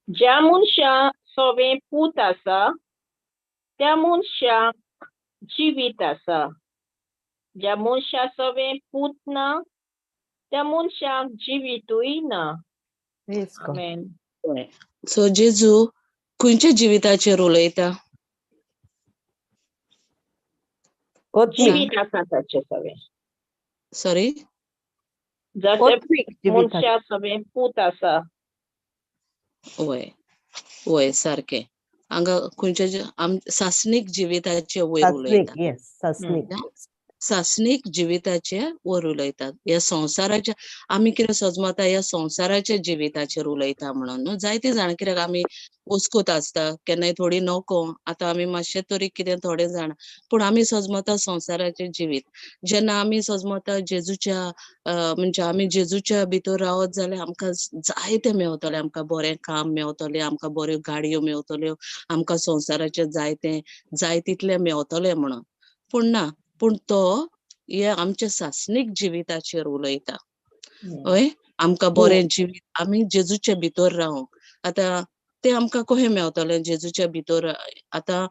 ज्या मनशा सोवे पूत आसा त्या मनशाक जिवीत आसा, ज्या मनशा सोवे पूत ना त्या मनशाक जिवीतूय ना. आमेन.
सो जेजू खंयच्या जिविताचेर उलयता?
जिवीत आसा ताचे सवे.
सॉरी,
जशें मनशा सोवे पूत आसा.
वय वय, सारकें. हांगा खंयच्या सासणीक जिविताचे वयर उलयता. सासणीक जिविताचे वर उलयतात. ह्या संवसाराच्या आमी कितें सजमता, ह्या संवसाराच्या जिविताचेर उलयता म्हणून न्हू. जायते जाण कित्याक आमी वस्कूत आसता केन्नाय थोडी नको, आतां आमी मातशें तरी कितें थोडे जाण, पूण आमी सजमता संवसाराचें जिवीत. जेन्ना आमी सजमता जेजूच्या म्हणजे आमी जेजूच्या भितर रावत जाल्यार आमकां जायतें मेवतलें, आमकां बरें काम मेवतलें, आमकां बऱ्यो गाडयो मेवतल्यो, आमकां संवसाराचें जायतें जाय तितलें मेवतलें म्हणून. पूण ना, पूण तो हे आमच्या सासणीक जिविताचेर उलयता. हय, आमकां बरें जिवीत आमी जेजूच्या भितर रावंक. आतां तें आमकां कशें मेवतलें जेजूच्या भितर? आतां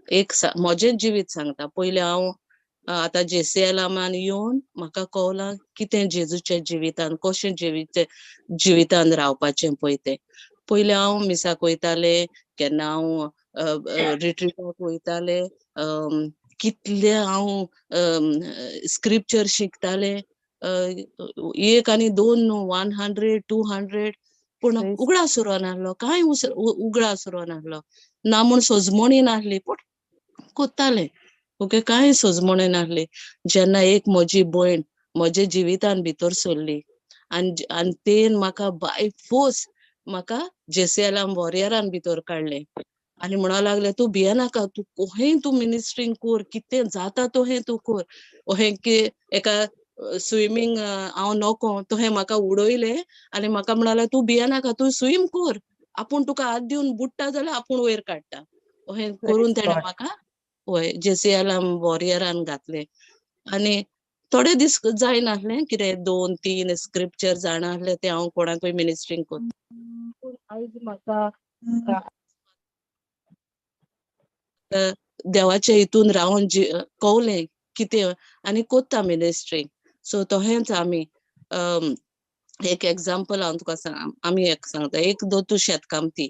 एक म्हजें जिवीत सांगता. पयलें हांव आतां जेसीएलामान येवन म्हाका कवलां कितें जेजूच्या जिवितान कशें जिवितान रावपाचें पळय तें. पयलें हांव मिसाक वयतालें, केन्ना हांव रिट्रीटाक वयतालें, कितले हांव स्क्रिप्चर शिकताले, 1 आनी 2 न्हू, 100 200. पूण उगडास उरो नासलो, कांय उगडास उरो नासलो ना म्हूण सजमणी नासली, पूण कोत्ताले. ओके, कांय सजमणी नासली. जेन्ना एक म्हजी भयण म्हज्या जिवितान भितर सरली आनी आनी तेन म्हाका बाय फोर्स म्हाका जेसीएलाम वॉरियरान भितर काडलें आनी म्हणा लागले, तूं भियेनाका, तूं कोहें तूं मिनिस्ट्रींग कोर, कितें जाता तोहें तूं कोर. ओहें की एका स्विमींग हांव नको तोहें म्हाका उडयलें आनी म्हाका म्हणाले, तूं भियेनाका, तूं स्विम कोर, आपूण तुका हात दिवन बुडटा जाल्यार आपूण वयर काडटा. ओहें करून तेणें म्हाका वय जेसीएलाम वॉरियरान घातलें. आनी थोडे दीस जायनासलें, कितें 2-3 स्क्रिप्चर जाणा आसलें तें हांव कोणाकूय मिनिस्ट्रींग कोत्ता. पूण आयज म्हाका
देवाच्या हितून रावन कवलें कितें आनी कोत्ता मिनिस्ट्री. सो तहेंच आमी एक एग्जाम्पल हांव तुका आमी एक सांगता. एक दो तूं शेतकामती,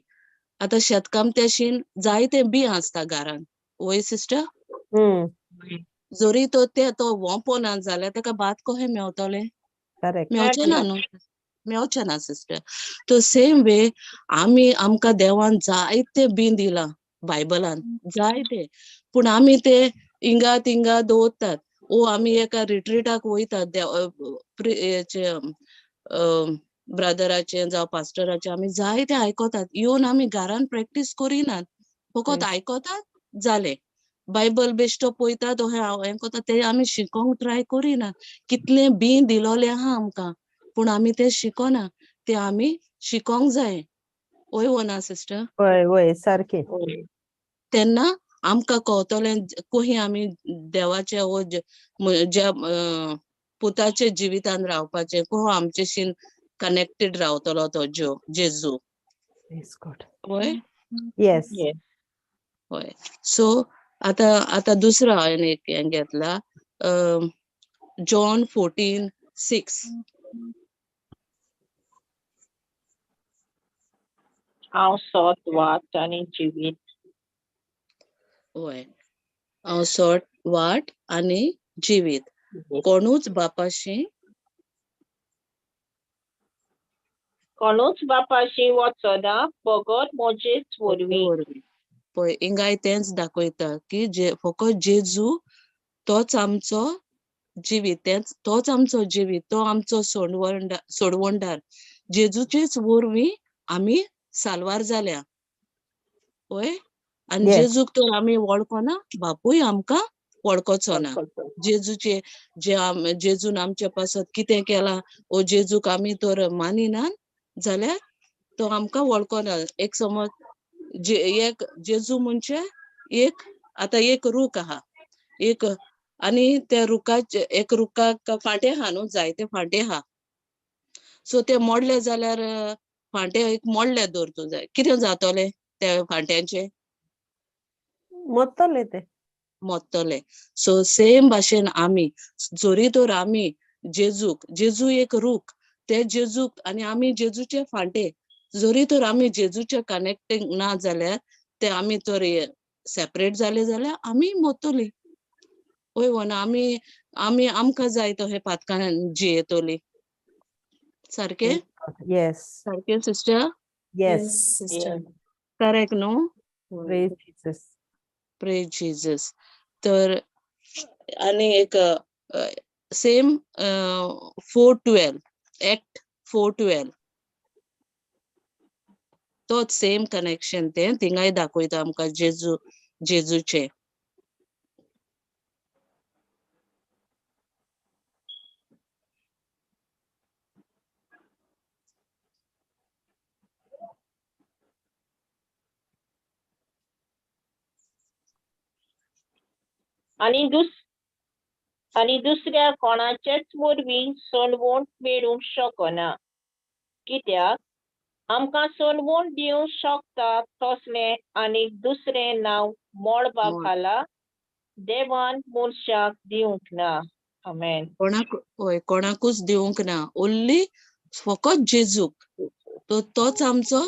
आतां शेतकामत्याशीन जायते बी आसता घरान, वय सिस्टर? जरी तो ते तो वोंपो ना जाल्यार ताका भात कशें मेवतलें? मेवचें ना न्हू, मेवचें ना सिस्टर. तो सेम वे आमी आमकां देवान जायते बी दिलां बायबलान जायते, पूण आमी ते हिंगा तिंगा दवरतात. ओ आमी एका रिट्रीटाक वयतात ब्रदराचे जावं पास्टराचे, आमी जायते आयकतात, येवन आमी घरान प्रॅक्टीस करिनात, फकत आयकतात जालें. बायबल बेश्टो पळयता तशें हांव हें करता, तें आमी शिकोंक ट्राय करिना. कितलें बी दिलोलें आहा आमकां, पूण आमी तें शिकोना, तें आमी शिकोंक जाय. वय वो ना सिस्टर?
वय वय सारकें.
तेन्ना आमकां कळटलें कहीं आमी देवाच्या वो ज्या पुताच्या जिवितान रावपाचें, कहो आमचेशीन कनेक्टेड रावतलो तो ज्यो जेजू. वय?
येस.
हय. सो आतां आतां दुसरो हांवें एक हें घेतला, जॉन 14:6.
हांव सोत वाट आनी जिवीत.
वय, हांव सोट वाट आनी जिवीत, कोणूच बापाशी
कोणूच बापाशी वचना बगर म्हजेच वरवीं.
पळय हिंगाय तेंच दाखयता की जे फकत जेजू तोच आमचो जिवीत, तेंच तोच आमचो जिवीत, तो आमचो सोडवणदार. जेजूचेच वरवीं आमी साल्वार जाल्या. वय, आनी जेजूक तर आमी वळखना, बापूय आमकां वळखचो ना. जेजूचे जे जेजून आमचे पासत कितें केलां वो जेजूक आमी तर मानिनात जाल्यार तो आमकां वळखना. एक समज एक जेजू म्हणजे एक आतां एक रूख आहा एक, आनी त्या रुखाचे एक रुखाक फांटे आहा न्हू, जायते फांटे आहा. सो ते मोडले जाल्यार फांटे एक मोडले दवर तूं जाय, कितें जातलें त्या फांट्यांचे?
मोडटले ते,
मोडटले. सो सेम भाशेन आमी जरी तर आमी जेजूक, जेजू एक रूख, ते जेजूक आनी आमी जेजूचे फांटे, जरी तर आमी जेजूचे कनेक्टींग ना जाल्यार ते आमी तर सेपरेट जाले जाल्यार आमी मोडटली. वय वो ना? आमी आमी आमकां जाय तो हे पातकान जियेतली. सारकें?
येस.
सारकें सिस्टर?
येस
सिस्टर.
करेक्ट न्हू?
Praise Jesus.
Praise Jesus. तर आनी एक सेम 4:12, एक्ट 4:12, तोच सेम कनेक्शन तें थिंगाय दाखयता आमकां जेजू जेजूचें.
आनी दुसऱ्या कोणाचेच वरवीं सोडवण मेळूंक शकना, कित्याक आमकां सोडवण दिवंक शकता तसलें आनी दुसरें नांव मळबा खाला देवान मनशाक दिवंक ना. आमेन.
कोणाक? हय, कोणाकूच दिवंक ना, ओन्ली फकत जेजूक. तो तोच आमचो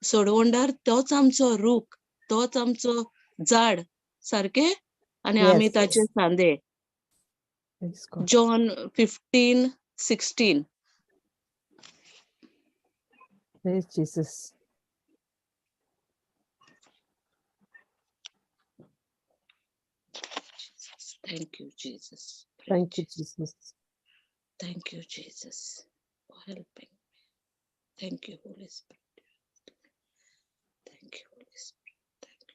सोडवणदार, तोच आमचो रूख, तोच आमचो झाड. सारकें? आनी आमी ताचे सांदे. John 15:16.
Praise Jesus.
Thank you, Jesus.
Thank you, Jesus.
Thank you, Jesus, for helping me. Thank you, Holy Spirit. Thank you, Holy Spirit. Thank you.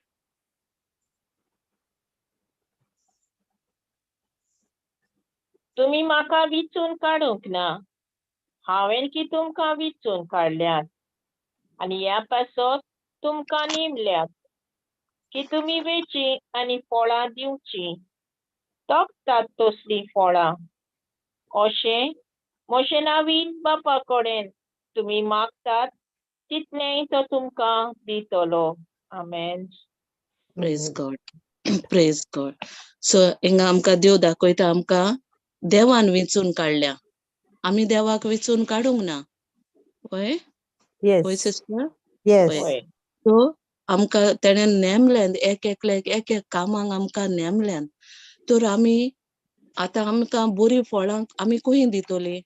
तुमी म्हाका विचून काडूंक ना, हांवें की तुमकां विचून काडल्यात आनी ह्या पासत तुमकां नेमल्यात की तुमी वेची आनी फळां दिवचीं, तगतात तसलीं फळां. अशें म्हजें नावीन बापा कडेन तुमी मागतात तितलेंय तो तुमकां दितलो. आमेन.
Praise God, praise God. So हिंगा आमकां देव दाखयता, आमकां देवान विंचून काडल्या, आमी देवाक विंचून काडूंक ना. हय हय सिस्टर.
हय.
सो आमकां तेणें नेमल्यान एक एकल्याक एक एक कामांक आमकां नेमल्यान. तर आमी आतां आमकां बरीं फळां आमी खंय दितली?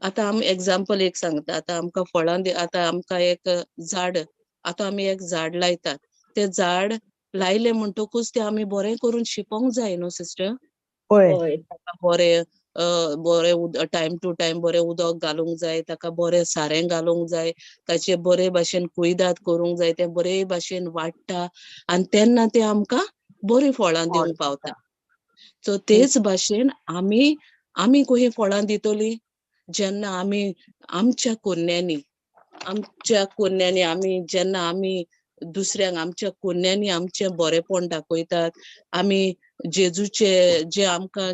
आतां आमी एग्जाम्पल एक सांगता. आतां आमकां फळां आतां आमकां एक झाड, आतां आमी एक झाड लायतात, तें झाड लायलें म्हणटकूच तें आमी बरें करून शिंपोंक जाय न्हू सिस्टर. ताका बरें बरें टायम टू टायम बरें उदक घालूंक जाय, ताका बरें सारें घालूंक जाय, ताचे बरे भाशेन कुयदाद करूंक जाय, तें बरे भाशेन वाडटा आनी तेन्ना तें आमकां बरीं फळां दिवंक पावता. सो तेच भाशेन आमी आमी खंय फळां दितली? जेन्ना आमी आमच्या कोन्यांनी, आमच्या कोन्यांनी आमी जेन्ना आमी दुसऱ्यांक आमच्या कोन्यांनी आमचें बरेंपण दाखयतात, आमी जेजूचे जे आमकां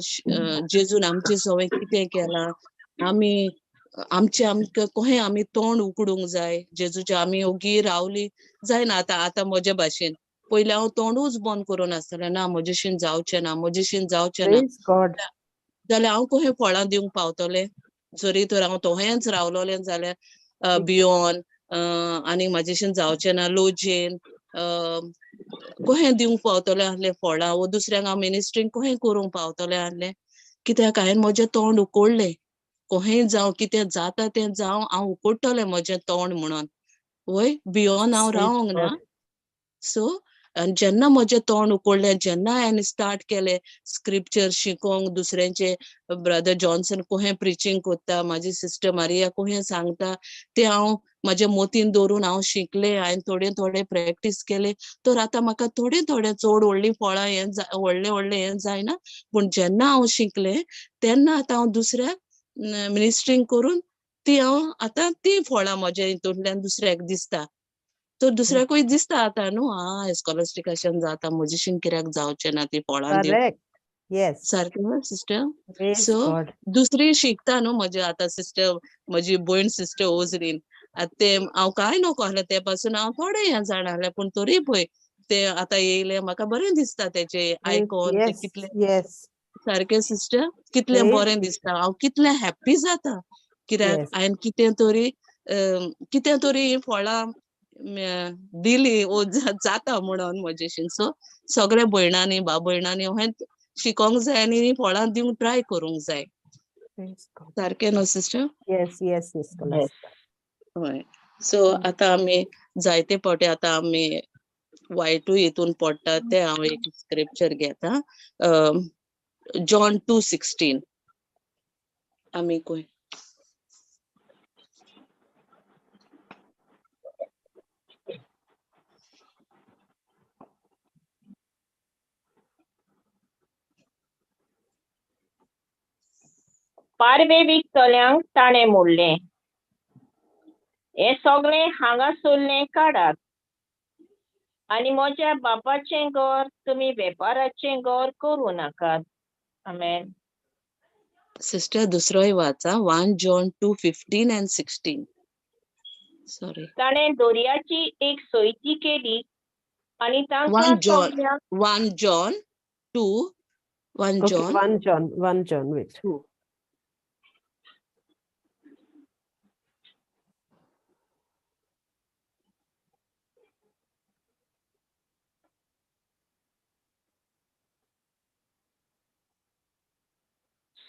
जेजून आमचे सवंय कितें केलां, आमी आमचे आमकां कहें आमी तोंड उकडूंक जाय जेजूचे. आमी ओगी रावली जायना. आतां आतां म्हजे भाशेन पयलीं हांव तोंडूच बंद करून आसतालें, ना म्हजेशीन जावचें ना, म्हजेशीन जावचें ना, जाल्यार हांव कहें फळां दिवंक पावतलें? जरी तर हांव तोहेंच रावलोलें जाल्यार भियोन आनी म्हाजेशीन जावचें ना, लोजेन कहें दिवंक पावतलें आहलें फळां, वो दुसऱ्यांक हांव मिनिस्ट्रींग कहें करूंक पावतलें आहलें? कित्याक हांवें म्हजें तोंड उकोडलें, कहें जावं कितें जाता तें जावं, हांव उकोडटलें म्हजें तोंड म्हणून. वय भियोन हांव रावोंक ना. सो आनी जेन्ना म्हजें तोंड उकडलें, जेन्ना हांवें स्टार्ट केलें स्क्रिप्चर शिकोंक, दुसऱ्यांचे ब्रदर जॉन्सन कोहें प्रिचींग कोत्ता, म्हाजी सिस्टर मारिया कोहें सांगता, तें हांव म्हाज्या मोतीन दवरून हांव शिकलें. हांवें थोडें थोडें प्रॅक्टीस केलें. तर आतां म्हाका थोडें थोडें चड व्हडलीं फळां हें व्हडलें व्हडलें हें जायना, पूण जेन्ना हांव शिकलें तेन्ना आतां हांव दुसऱ्याक मिनिस्ट्रींग करून ती हांव आतां ती फळां म्हज्या हितूंतल्यान दुसऱ्याक दिसता. तर दुसऱ्याकूय दिसता आतां न्हू, आं स्कॉलास्टिकाशन जाता, म्हजेशीन कित्याक जावचें ना ती फळां दिवन. सारकें सिस्टर. सो दुसरी शिकता न्हू म्हजे आतां सिस्टर, म्हजी भयण सिस्टर ओजरीन, आतां तें हांव कांय नको आहलें ते पासून हांव थोडें हें जाणा आहलें, पूण तरी पळय ते आतां येयलें म्हाका बरें दिसता तेचें आयकोन. ते कितलें सारकें सिस्टर, कितलें बरें दिसता, हांव कितलें हॅप्पी जाता कित्याक हांवें कितें तरी कितें तरी फळां दिली वो जाता म्हणून म्हजेशीन. सो सगळ्या भयणांनी भाव भयणांनी हें शिकोंक जाय आनी फळां दिवंक ट्राय करूंक जाय. सारकें न्हू सिस्टर? हय. सो आतां आमी जायते फावटी आतां आमी वायटूय हितून पडटा. तें हांव एक स्क्रिप्चर घेता, जॉन 2:16. आमी खंय
पारवे विकतल्यांक ताणें म्हणलें, हें सगळें हांगासरलें काडात आनी म्हज्या बापाचें घर तुमी वेपाराचें घर करूं नाकात. आमेन.
सिस्टर दुसरोय वाचा, 1 John 2:15 and 16. Sorry.
ताणें दोरयाची एक सोयती केली आनी तांकां
1 John 2 1 John
1 John wait.
2.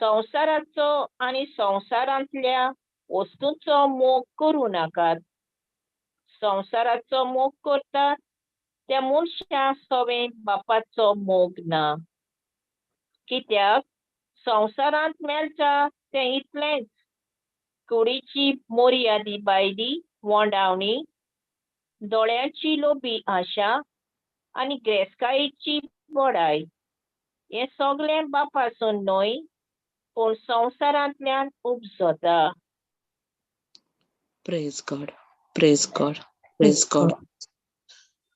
संवसाराचो आनी संवसारांतल्या वस्तूंचो मोग करूं नाकात. संवसाराचो मोग करतात त्या मनशा सवें बापाचो मोग ना. कित्याक संवसारांत मेळटा तें इतलेंच, कुडीची मोर्यादी भायली वोंडावणी, दोळ्यांची लोबी आशा आनी ग्रेस्कायेची बडाय, हें सगळें बापासून न्हय पूण संवसारांतल्यान उपजता.
Praise God, praise God, praise God.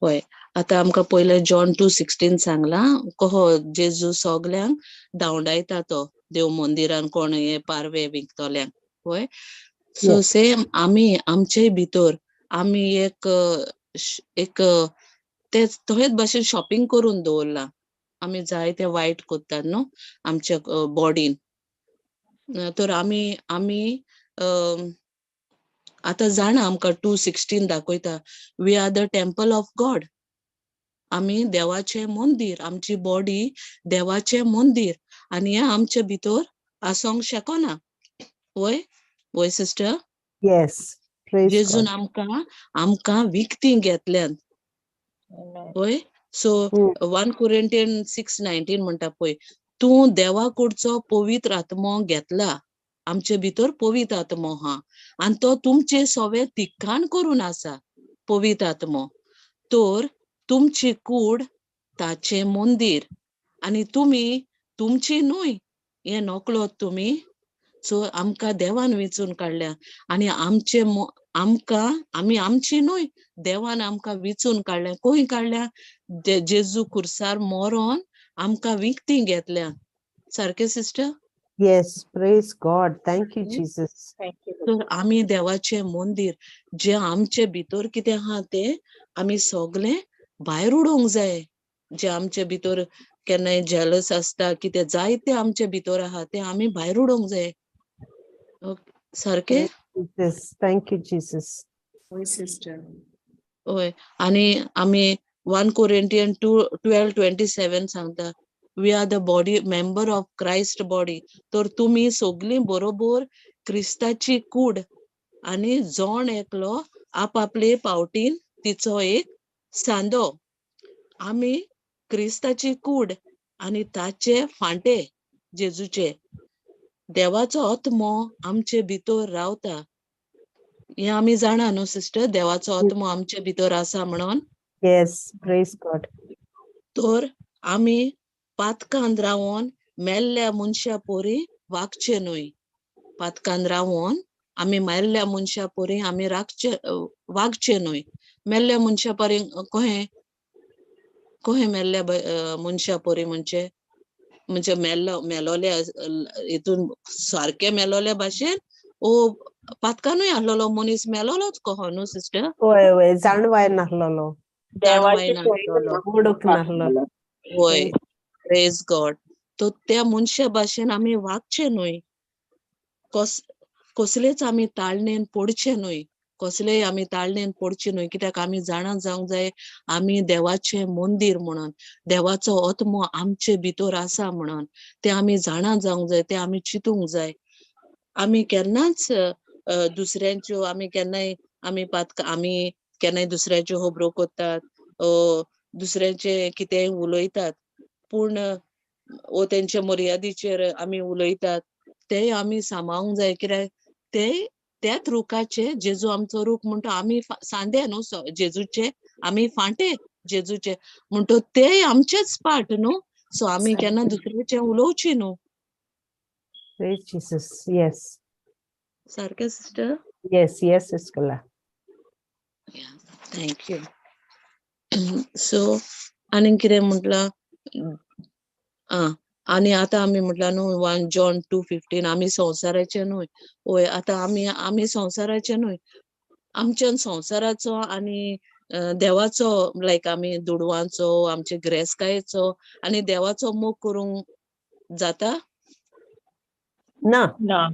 हय, आतां आमकां पयलें जॉन 2:16 सांगलां, कहो जेजू सगल्यांक धांवडायता तो देव मंदिरान कोण हे पारवे विकतल्यांक. हय, सो सेम आमी आमचे भितर आमी एक एक तेच तहेच भाशेन शॉपिंग करून दवरलां. आमी जाय तें वायट करतात न्हू आमच्या बॉडीन. तर आमी आमी आतां जाणा आमकां 2:16 दाखयता, we are the temple of God. आमी देवाचें मंदीर, आमची बॉडी देवाचें मंदीर आनी हें आमचे भितर आसोंक शकना. वय वय सिस्टर?
Yes. Praise
जेजून
God.
आमकां आमकां विकती घेतल्यान. वय? सो 1 Corinthians 6:19 म्हणटा पळय, तूं देवा कडचो पवित्र आत्मो घेतला, आमचे भितर पवित्र आत्मो हा आनी तो तुमचे सवे तिक्काण करून आसा पवित्र आत्मो. तर तुमची कूड ताचें मंदीर आनी तुमी तुमची न्हय हें नकळत तुमी. सो आमकां देवान वेंचून काडल्या आनी आमचे आमकां आमी आमची न्हय, देवान आमकां वेंचून काडल्या. खंय काडल्या? जेजू खुर्सार मरोन आमकां विकती घेतल्या. सारकें sister?
Yes, praise God. Thank you, Jesus.
तर आमी देवाचें मंदीर, जें आमचे भितर कितें आहा तें आमी सगळें भायर उडोवंक जाय. जें आमचे भितर केन्नाय जेलस आसता, कितें जायतें आमचे भितर आहा तें आमी भायर उडोवंक जाय. सारकें?
Thank you, Jesus.
हय सिस्टर.
हय. आनी आमी 1 Corinthians 2:12-27 सांगता, we are the body member of Christ body. तर तुमी सगळीं बरोबर क्रिस्ताची कूड आनी जण एकलो आपापले पावटीन तिचो एक सांदो. आमी क्रिस्ताची कूड आनी ताचे फांटे जेजूचे. देवाचो आत्मो आमचे भितर रावता हें आमी जाणा न्हू सिस्टर? देवाचो आत्मो आमचे भितर आसा म्हणून.
Yes, praise God.
तर आमी पातकान रावोन मेल्ल्या मनशा पोरी वागचे न्हय. पातकान रावोन आमी मेल्ल्या मनशा पोरी आमी राखचे वागचे न्हय. मेल्ल्या मनशा परी कहें कहें मेल्ल्या मनशा पोरी म्हणजे म्हणजे मेल्लो मेलोले हितून सारके मेलोले भाशेन ओ पातकानूय आहलोलो मनीस मेलोलोच कहो न्हू सिस्टर?
वय वय, जाणवाय नाहलोलो,
जाणवाय नाहलोलो,
ओडूक नाहलोलो.
वय, प्रेज गॉड. तो त्या मनशा भाशेन आमी वागचे न्हय. कसलेच आमी ताळणेन पडचे न्हय, कसलेय आमी ताळणेन पडचे न्हय. कित्याक आमी जाणा जावंक जाय आमी देवाचें मंदीर म्हणून, देवाचो आत्मो आमचे भितर आसा म्हणून तें आमी जाणा जावंक जाय, तें आमी चिंतूंक जाय. आमी केन्नाच दुसऱ्यांच्यो आमी केन्नाय आमी आमी केन्नाय दुसऱ्यांच्यो खबरो करतात, दुसऱ्यांचे कितेंय उलयतात, पूण ओ तेंच्या मर्यादीचेर आमी उलयतात, तेय आमी सांबाळूंक जाय. कित्याक तेय त्याच रुखाचे, जेजू आमचो रूख म्हणटा आमी सांदे न्हू जेजूचे, आमी फांटे जेजूचे, म्हणटो तेय आमचेच पार्ट न्हू. सो आमी केन्ना दुसऱ्याचे उलोवची न्हू.
Praise Jesus. Yes.
सारकें sister?
Yes, yes, Iskala.
Thank you. So आनी कितें म्हटलां? आनी आतां आमी म्हटलां न्हू 1 John 2:15 आमी संवसाराचे न्हय. वय, आतां आमी आमी संवसाराचे न्हय. आमच्यान संवसाराचो आनी देवाचो लायक आमी दुडवांचो, आमचे ग्रेसकायेचो आनी देवाचो मोग करूंक जाता
ना?
ना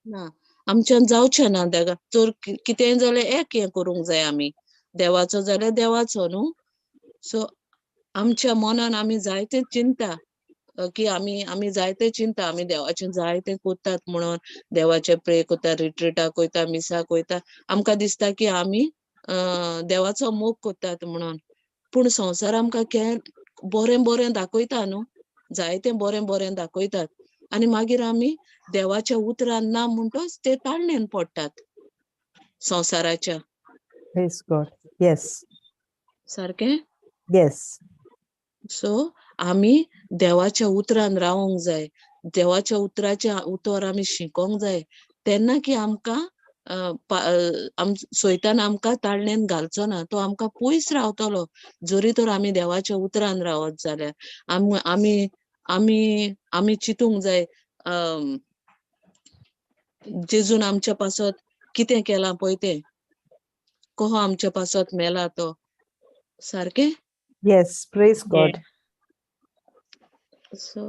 ना, आमच्यान जावचें ना. जर कितेंय जाल्यार एक हें करूंक जाय आमी, देवाचो जाल्यार देवाचो न्हू. सो आमच्या मनान आमी जायते चिंता की आमी आमी जायते चिंता, आमी देवाचें जायतें करतात म्हणून, देवाचें प्रे करता, रिट्रिटाक वयता, मिसाक वयता, आमकां दिसता की आमी देवाचो मोग करतात म्हणून. पूण संवसार आमकां बरें बरें दाखयता न्हू, जायतें बरें बरें दाखयतात आनी मागीर आमी देवाच्या उतरान ना म्हणटोच ते ताळणेन पडटात संवसाराच्या.
Praise God. Yes.
सारकें?
Yes.
सो आमी देवाच्या उतरान रावोंक जाय, देवाच्या उतराचें उतर आमी शिकोंक जाय, तेन्ना की आमकां सैतान आमकां ताळणेन घालचो ना, तो आमकां पयस रावतलो. जरी तर आमी देवाच्या उतरान रावत जाल्यार आमी आमी आमी चिंतूंक जाय जेजून आमच्या पासत कितें केलां पळय तें, कहो आमच्या पासत मेला तो. सारकें?
Yes, praise God.
So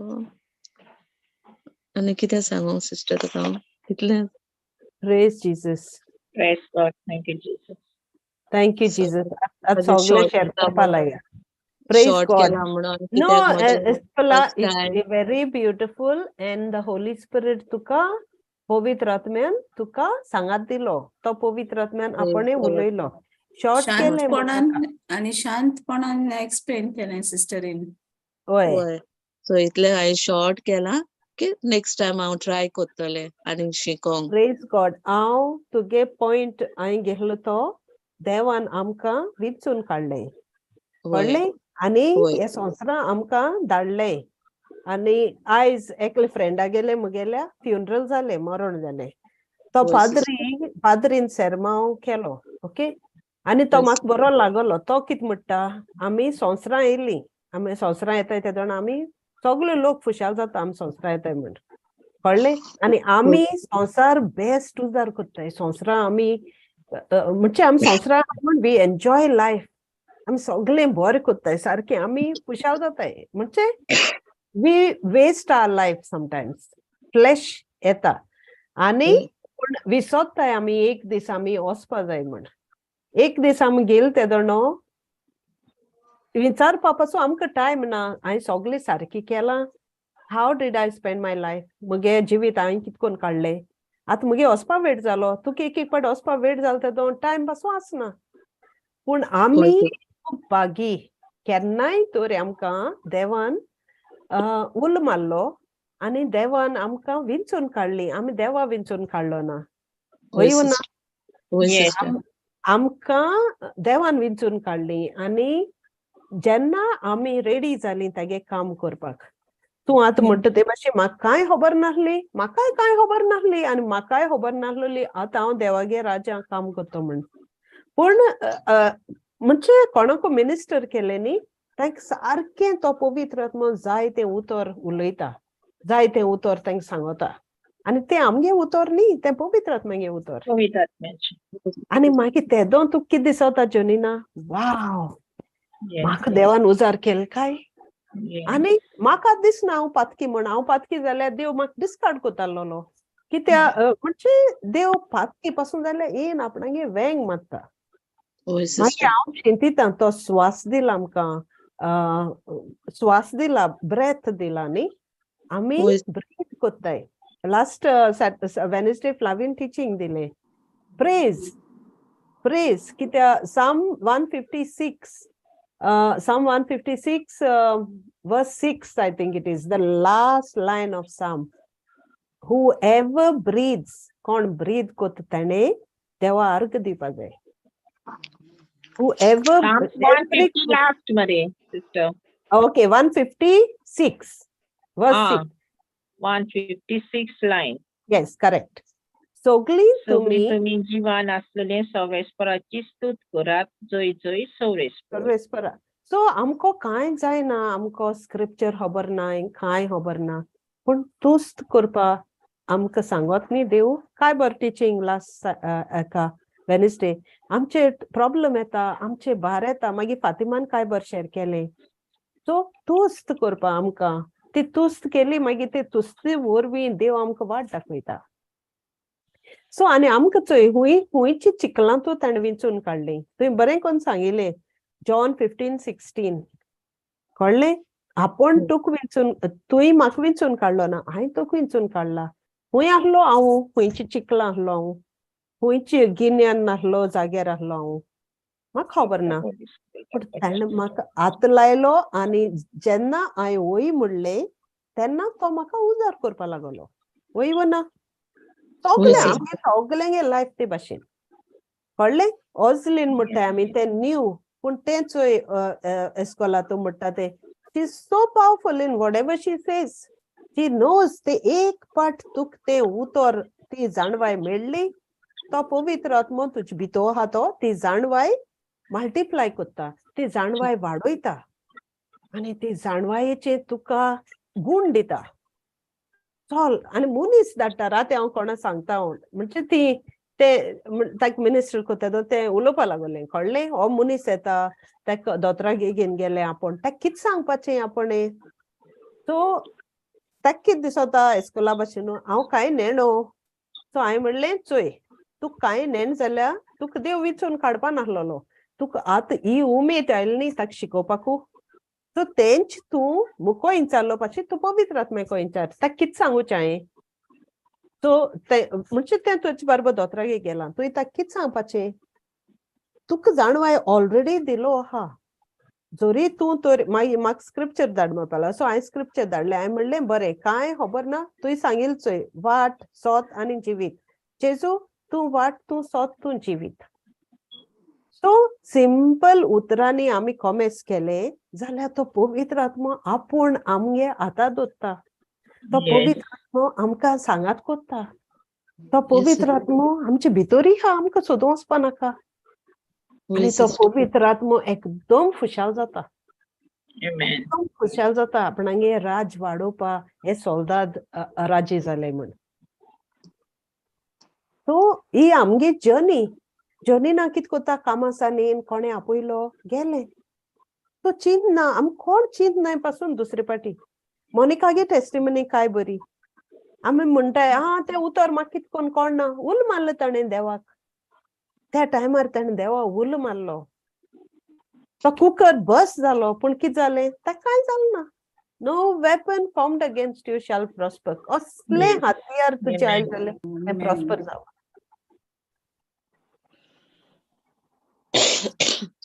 आनी कितें सांगू सिस्टर तुका हांव? इतलें.
Praise Jesus.
Praise God. Thank you, Jesus.
Thank you,
So,
Jesus. आतां
म्हजें
सगळें
शॉर्ट
शेअर
केला
करपा
म्हणून
लागया. Praise
short
God.
केला म्हणून
No,
कित्याक म्हजें
Escola,
first time.
It's very beautiful and the Holy Spirit तुका पवित्र आत्म्यान तुका सांगात दिलो. तो पवित्र आत्म्यान
Praise
आपणे
God.
उलयलो. शॉर्ट केलें म्हण
शांतपणान
नाका.
आनी शांतपणान एक्सप्लेन केलें सिस्टरीन.
हय.
वय. सो इतलें हांवें शॉर्ट केलां की नेक्स्ट टायम हांव ट्राय करतलें आनी शिकोंक.
Praise God. हांव तुगे पॉयंट हांवें घेतलो तो देवान आमकां विचून काडलें.
वय.
कळ्ळें? आनी
वय.
हे संवसारां आमकां धाडलें. आनी आयज एकले फ्रेंडा गेले म्हगेल्या फ्युनरल जालें, मरण जालें. तो
वय सिस्टर.
पाद्री पाद्रीन सेरमांव केलो. ओके. आनी तो
वय
म्हाका बरो लागलो. तो कितें म्हणटा, आमी संवसारां येयलीं, आमी संवसारां येताय तेदोना आमी सगळे लोक खुशाल जाता आमी संवसारां येताय म्हण. कळ्ळें? आनी आमी संवसार बेस्ट उजार करताय. संवसारां आमी म्हणजे आमी संवसारां म्हण we enjoy life. आमी सगळें बरें करताय सारकें, आमी खुशाल जाताय. म्हणजे we waste our life sometimes. Flesh येता आनी पूण विसरताय आमी एक दीस आमी वचपा जाय म्हण. एक दीस आमी गेले तेदोणो विचारपा पासून आमकां टायम ना. हांवें सगळें सारकें केलां. How did I spend my life? म्हगे जिवीत हांवें कितें करून काडलें? आतां म्हगे वचपा वेट जालो. तुका एक एक पाट वचपा वेट जालो तेदोन टायम पासून आसना. पूण आमी खूब भागी, केन्नाय तर आमकां देवान उल मारलो आनी देवान आमकां विंचून काडली. आमी देवा विंचून काडलो ना.
वय
वय ना?
सिस्टर. वय
Yes.
Sister.
आमकां देवान विंचून काडली. आनी जेन्ना आमी रेडी जालीं तागे काम करपाक, तूं आतां म्हणटा ते भाशेन म्हाका कांय खबर नासली, म्हाकाय कांय खबर नासली आनी म्हाकाय खबर नासलेली आतां हांव देवागे राजा काम करता म्हण. पूण म्हणजे कोणाकू मिनिस्टर केलें न्ही, तांकां सारकें तो पवित्र आत्मो जाय तें उतर उलयता, जाय तें उतर तांकां सांगता. आनी तें आमगे उतर न्ही, तें पवित्र आत्म्यागे उतर.
पवित्र आत्म्याचें.
आनी मागीर तेदों तुका कितें दिसता जोनिना, वाव,
Yes.
म्हाका देवान उजार केलो काय.
Yes.
आनी म्हाका दिसना हांव पातकी म्हण. हांव पातकी जाल्यार देव म्हाका डिस्कार्ड करतालो. कित्या म्हणजे देव पातकी पासून जाल्यार येन आपणागे वेंग मारता.
वय
मागीर
सिस्टर.
हांव चिंतिता तो स्वास दिला आमकां, स्वास दिला, ब्रेथ दिला न्ही, आमी
वय.
ब्रीथ करताय. लास्ट वेनसडे फ्लावीन टिचींग दिलें. प्रेज प्रेज कित्या Psalm 156, Psalm 156 verse 6, I think it is the last line of Psalm. Whoever breathes, कोण ब्रीथ करता ताणें देवा अर्घ दिवपा जाय. Whoever
Psalm
every
150 last मरे sister.
Okay, 156 verse 6.
156 line.
Yes, correct. सगळीं
सगळीं
तुमी
तुमी जिवान आसलेले सवेस्पराची स्तुत करात, जय जय सवेस्पर.
सर्वेस्परा. सो आमकां कांय जायना, आमकां स्क्रिप्चर खबर ना, कांय खबर ना, पूण तुस्त करपा आमकां सांगत न्ही देव. काय बरें टिचींग लास्ट एका वेनसडे. आमचे प्रॉब्लम येता, आमचे भार येता. मागीर फातिमान काय बरें शेअर केलें. सो तुस्त करपा आमकां, ती तुस्त केली मागीर ती तुस्ती वरवीं देव आमकां वाट दाखयता. सो आनी आमकां चोय हुंय हुंयची चिकलां तूं ताणें विंचून काडली. तुवें बरें करून सांगिल्लें जॉन 15:16. कळ्ळें? आपूण तुका विंचून, तुवें म्हाका विंचून काडलो ना, हांवें तुका विंचून काडला. खूंय आसलो हांव, खुंयची चिकलां आसलो हांव, खुंयची गिन्यान नासलो जाग्यार आसलो हांव, म्हाका खबर ना. पूण ताणें म्हाका हात लायलो आनी जेन्ना हांवें वय म्हणलें तेन्ना तो म्हाका उजार करपा लागलो. वय वो ना? सगळें आमगे सगळ्यांगे लायफ ते भाशेन. कळ्ळें? ऑजलीन म्हणटा आमी तें न्यू, पूण तें चोय एस्कोला तूं म्हणटा तें, she is so powerful in whatever she says. She knows ते एक पाट तुका तें उतर ती जाणवाय मेळ्ळी, तो पवित्र आत्मो तुजे भितर आहा तो ती जाणवाय मल्टिप्लाय करता, ती जाणवाय वाडयता आनी ती जाणवायेचे तुका गूण दिता. चल आनी मनीस धाडटा. राती हांव कोणा सांगता, हांव म्हणजे ती ते ताका मिनिस्टर कोता तें उलोवपा लागलें, कळ्ळें? हो मनीस येता ताका दोतोराक घेवन गेलें आपूण, ताका कितें सांगपाचें आपूण? सो ताका कितें दिसता इस्कोला भाशेन हांव कांय नेणो. सो हांवें म्हणलें चोय तुका कांय नेण जाल्यार तुका देव विचून काडपा नासलेलो, तुका आतां ही उमेद आयली न्ही ताका शिकोवपाकू, सो तेंच तूं मुको इंचारलो पाशी तूं पवित्र आत्म्याको इंचार, ताका कितें सांगूचें हांवें? सो तें म्हणजे तें तुजे बरोबर दोतोराक गेलां, तुवें ताका कितें सांगपाचें? तुका जाणवाय ऑलरेडी दिलो आहा, जरी तूं तर मागीर म्हाका स्क्रिप्चर धाड म्हणपाक लागलो. सो हांवें स्क्रिप्चर धाडलें, हांवें म्हणलें बरें कांय खबर ना, तुवें सांगिल्लें चोय वाट सोत आनी जिवीत, जेजू तूं वाट तूं सोत तूं जिवीत. सो सिंपल उतरांनी आमी कॉमेस केले जाल्यार तो पवित्र आत्मो आपूण आमगे हाता दवरता, तो पवित्र आत्मो आमकां सांगात कोत्ता, तो पवित्र आत्मो आमचे भितरूय आहा, आमकां सोदूंक वचपा नाका. आनी तो पवित्र आत्मो एकदम खुशाल जाता, एकदम खुशाल जाता आपणागे राज वाडोवपा हे सोल्दाद राजी जाले म्हण. सो ही आमगे जर्नी, जर्नी ना कितें कोत्ता कामासांनी कोणें आपयलो गेले, तो चिंतना आम कोण चिंतनाय पासून दुसरे पाटी. मोनिकागे टेस्टिमनी काय बरी, आमी म्हणटाय आं तें उतर म्हाका कितें कोण कोण ना, उल मारलो ताणें देवाक, त्या टायमार ताणें देवाक उल मारलो, तो कुकर बस जालो, पूण कितें जालें ताका कांय जालें ना. No weapon formed against you shall prosper, असले हत्यार तुजे आयले जाल्यार तें प्रॉस्पर जावं.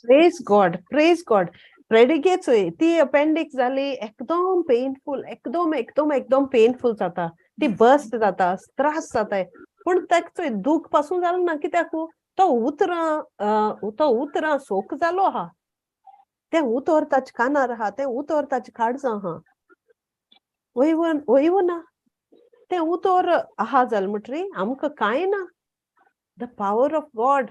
Praise God, praise God. प्रेडिके चोय ती अपेंडिक्स जाली एकदम पेनफूल, एकदम एकदम एकदम पेनफूल जाता, ती बस्ट जाता, त्रास जाता, पूण ताका चोय दूख पासून जालें ना, कित्याक तो उतरां, तो उतरां सोक जालो आहा, तें उतर ताच्या कानार आहा, तें उतर ताच्या काळजां आहा, वय ना तें उतर आहा जालें म्हणटरी आमकां कांय ना. The power of God,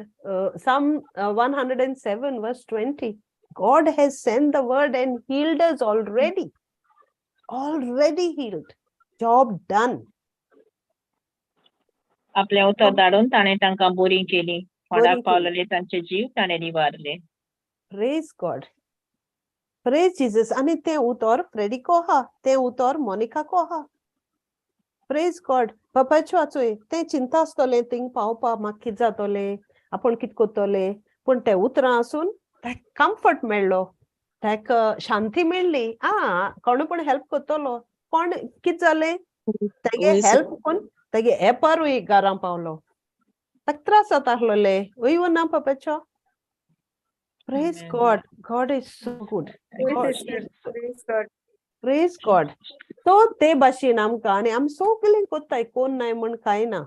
Psalm 107 verse 20, God has sent the word and healed us already, already healed, job done.
आपलें उतर धाडून ताणें तांकां बरी केली, फोंडाक पावलेले तांचे जीव ताणें निवारले.
Praise God, praise Jesus. आनी तें उतर फ्रेडिको आहा, तें उतर मोनिकाको आहा. Praise God. पप्पाचो चोय तें चिंता आसतलें थिंग पावपा म्हाका कितें जातलें, आपूण कितें करतलें, पूण तें उतरां आसून ताका कम्फर्ट मेळ्ळो, ताका शांती मेळ्ळी. आं कोण पण हेल्प करतलो, कोण कितें जालें तेगे हेल्प कोण तेगे एपारूय घरां पावलो, ताका त्रास जाता आसलोले. वय ना पप्पाचो? Praise God, God is so good, praise God. So ते भाशेन आमकां आनी आमी सगळीं कोत्ताय, कोण नाय म्हण कांय ना,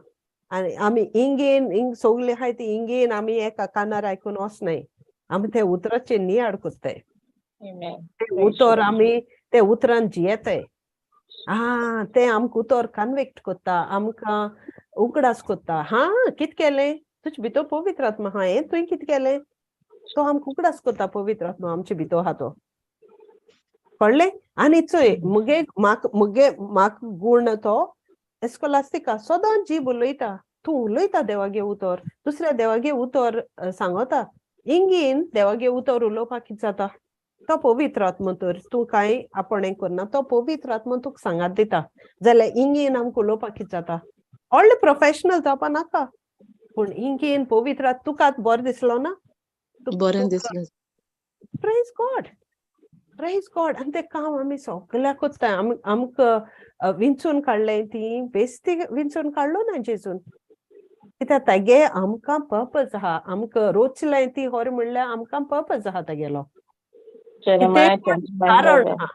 आनी आमी इंगेन इंग सगळीं आहाय ती इंगेन आमी एका कानार आयकून वचनाय, आमी ते उतराचेर नियाळ कोत्ताय, ते उतर आमी ते उतरान जियेताय. आं तें आमकां उतर कन्विक्ट कोत्ता, आमकां उगडास कोत्ता, हां कितें केलें तुजे भितर पवित्र आत्मा आहा, हें तुवें कितें केलें, तो आमकां उगडास कोत्ता पवित्र आत्मा आमचे भितर आहा तो, कळ्ळें? आनी चोय मुगे म्हाका मुगे म्हाका गूण तो एस्कोलास्टिका सदां जीब उलयता, तूं उलयता देवागे उतर, दुसऱ्या देवागे उतर सांगता, इंगीन देवागे उतर उलोवपाक कितें जाता, तो पवित्र आत्मा तर तूं कांय आपणें करना, तो पवित्र आत्मा तुका सांगात दिता, जाल्यार इंगीन आमकां उलोवपाक कितें जाता. व्हडलें प्रोफेशनल जावपा नाका, पूण इंगीन पवित्र तुका बरें दिसलो ना,
बरें दिसलें.
Praise God, praise God. आनी तें काम आमी सगळ्याक कोत्ताय, आमकां विंचून काडलें, ती बेस्ती विंचून काडलो ना जेजून, कित्याक तागे आमकां पर्पज आहा, आमकां रोचलें ती होर म्हणल्यार आमकां पर्पज आहा तागेलो, कारण आहा.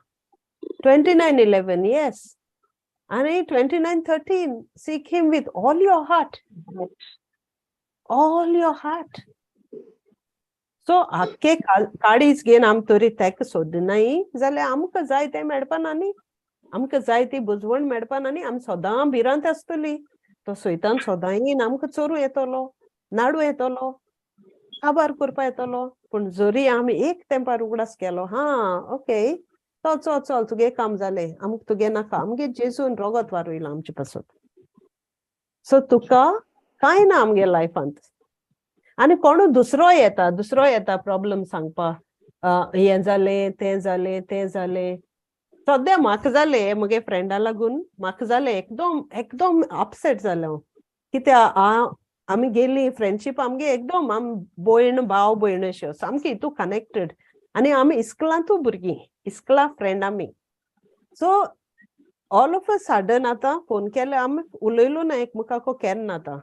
29:11 येस, आनी 29:13 seek him with all your heart, all your heart. So आख्खे काडीच घेवन आमी तरी ताका सोदनाय जाल्यार आमकां जाय तें मेळपा ना न्ही, आमकां जाय ती बुजवण मेळपा ना न्ही, आमी सदां भिरांत आसतली, तो सैतान सदां येवन आमकां चोरूं येतलो, नाडू येतलो, काबार करपा येतलो. पूण जरी आमी एक तेंपार उगडास केलो, हां ओके चल चल चल तुगे काम जालें, आमकां तुगे नाका, आमगे जेजून रोगत वारयलां आमचे पासत. सो तुका कांय ना आमगे लायफांत. आनी कोणू दुसरो येता, दुसरो येता प्रॉब्लम सांगपा, हें जालें तें जालें तें जालें. सद्या म्हाका जालें म्हगे फ्रेंडा लागून म्हाका जालें एकदम एकदम अपसेट जालें हांव. कित्याक आमी गेली फ्रेंडशीप आमगे एकदम आम भयण भाव भयण अश्यो सामकी तूं कनेक्टेड, आनी आमी इस्कुलांतूय भुरगीं, इस्कुला फ्रेंड आमी. So all of a sudden आतां फोन केले आमी उलयलो ना एकमेकाको केन्ना आतां,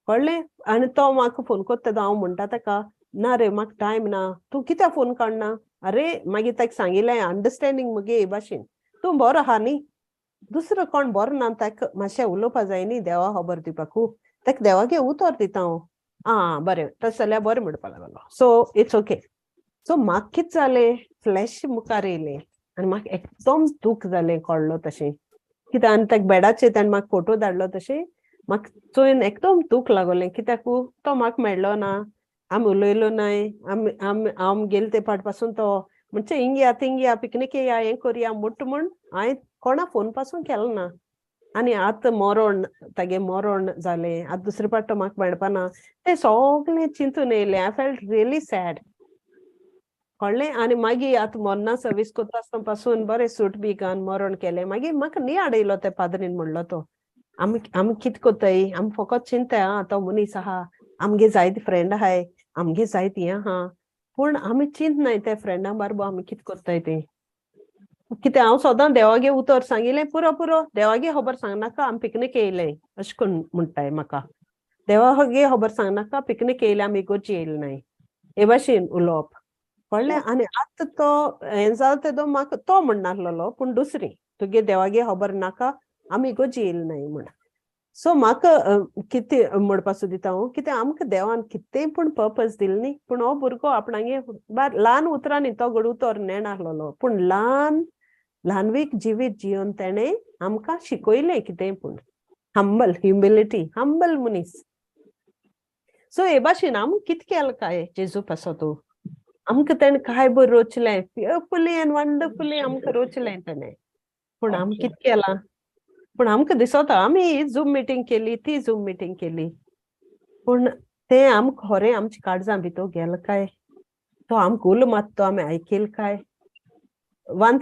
कळ्ळें. आनी तो म्हाका फोन करता तेदो हांव म्हणटा ताका ना रे म्हाका टायम ना, तूं कित्याक फोन काडना. अरे मागीर ताका सांगिल्लें अंडरस्टँडींग मुगे हे भाशेन, तूं बरो आहा न्ही, दुसरो कोण बरो ना ताका मातशें उलोवपा जाय न्ही देवा खबर दिवपाकू, ताका देवागे उतर दिता हांव. आं बरें तशें जाल्यार बरें म्हणपाक लागलो, सो it's okay. सो म्हाका कितें जालें फ्लॅश मुखार येयलें आनी म्हाका एकदम दूख जालें कळ्ळो तशें कित्याक. आनी ताका बेडाचेर ताणें म्हाका फोटो धाडलो तशें म्हाका चोयन एकदम दूख लागलें, कित्याक तो म्हाका मेळ्ळो ना, आमी उलयलो नाय, आमी आमी हांव गेले ते पाट पासून तो म्हणजे हिंग या थिंग या पिकनीक या हें करया मुट्ट म्हूण हांवें कोणा फोन पासून केलो ना. आनी आतां मरण तागे मरण जालें, आतां दुसरे पाट तो म्हाका मेळपाना, तें सगळें चिंतून येयलें. I felt really sad, कळ्ळें. आनी मागीर आतां मरना सर्वीस करता आसतना पासून बरें सूट बी घालून मरण केलें. मागीर म्हाका न्ही हाडयलो ते पाद्रीन म्हणलो तो, आमी आमी कितें करताय, आमी फकत चिंताय आं तो मनीस आहा, आमगे जायते फ्रेंड आहाय, आमगे जायते हें आहा, पूण आमी चिंतनाय त्या फ्रेंडा बारबो आमी कितें करताय तें. कितें हांव सदां देवागे उतर सांगिलें पुरो पुरो, देवागे खबर सांगनाका आमी पिकनीक येयलें अशें करून म्हणटाय म्हाका, देवागे खबर सांगनाका पिकनीक येयलें आमी इगोर्जी येयले नाय, हे भाशेन उलोवप, कळ्ळें. आनी आतां तो हें जालें तेदो म्हाका तो म्हणनासलेलो, पूण दुसरी तुगे देवागे खबर नाका आमी इगोर्जी येयले नाय म्हण. सो म्हाका कितें म्हणपा सोदिता हांव, कितें आमकां देवान कितेंय पूण पर्पज दिल न्ही, पूण हो भुरगो आपणागे ल्हान उतरांनी तो घड उतर नेणासलेलो, पूण ल्हान ल्हानवीक जिवीत जिवन तेणें आमकां शिकयलें कितेंय पूण, हंबल ह्युमिलिटी, हंबल मनीस. सो हे भाशेन आमकां कितें केलें काय जेजू पासत, आमकां तेणें काय बरें रोचलें, फियरफुली एंड वंडरफुली आमकां रोचलें तेणें, पूण आमकां कितें केलां. पूण आमकां दिसता आमी ही झूम मिटींग केली ती झूम मिटींग केली, पूण तें आमकां खरें आमच्या काळजां भितर गेलें काय, तो आमकां उलो मारता तो आमी आयकेल काय. 1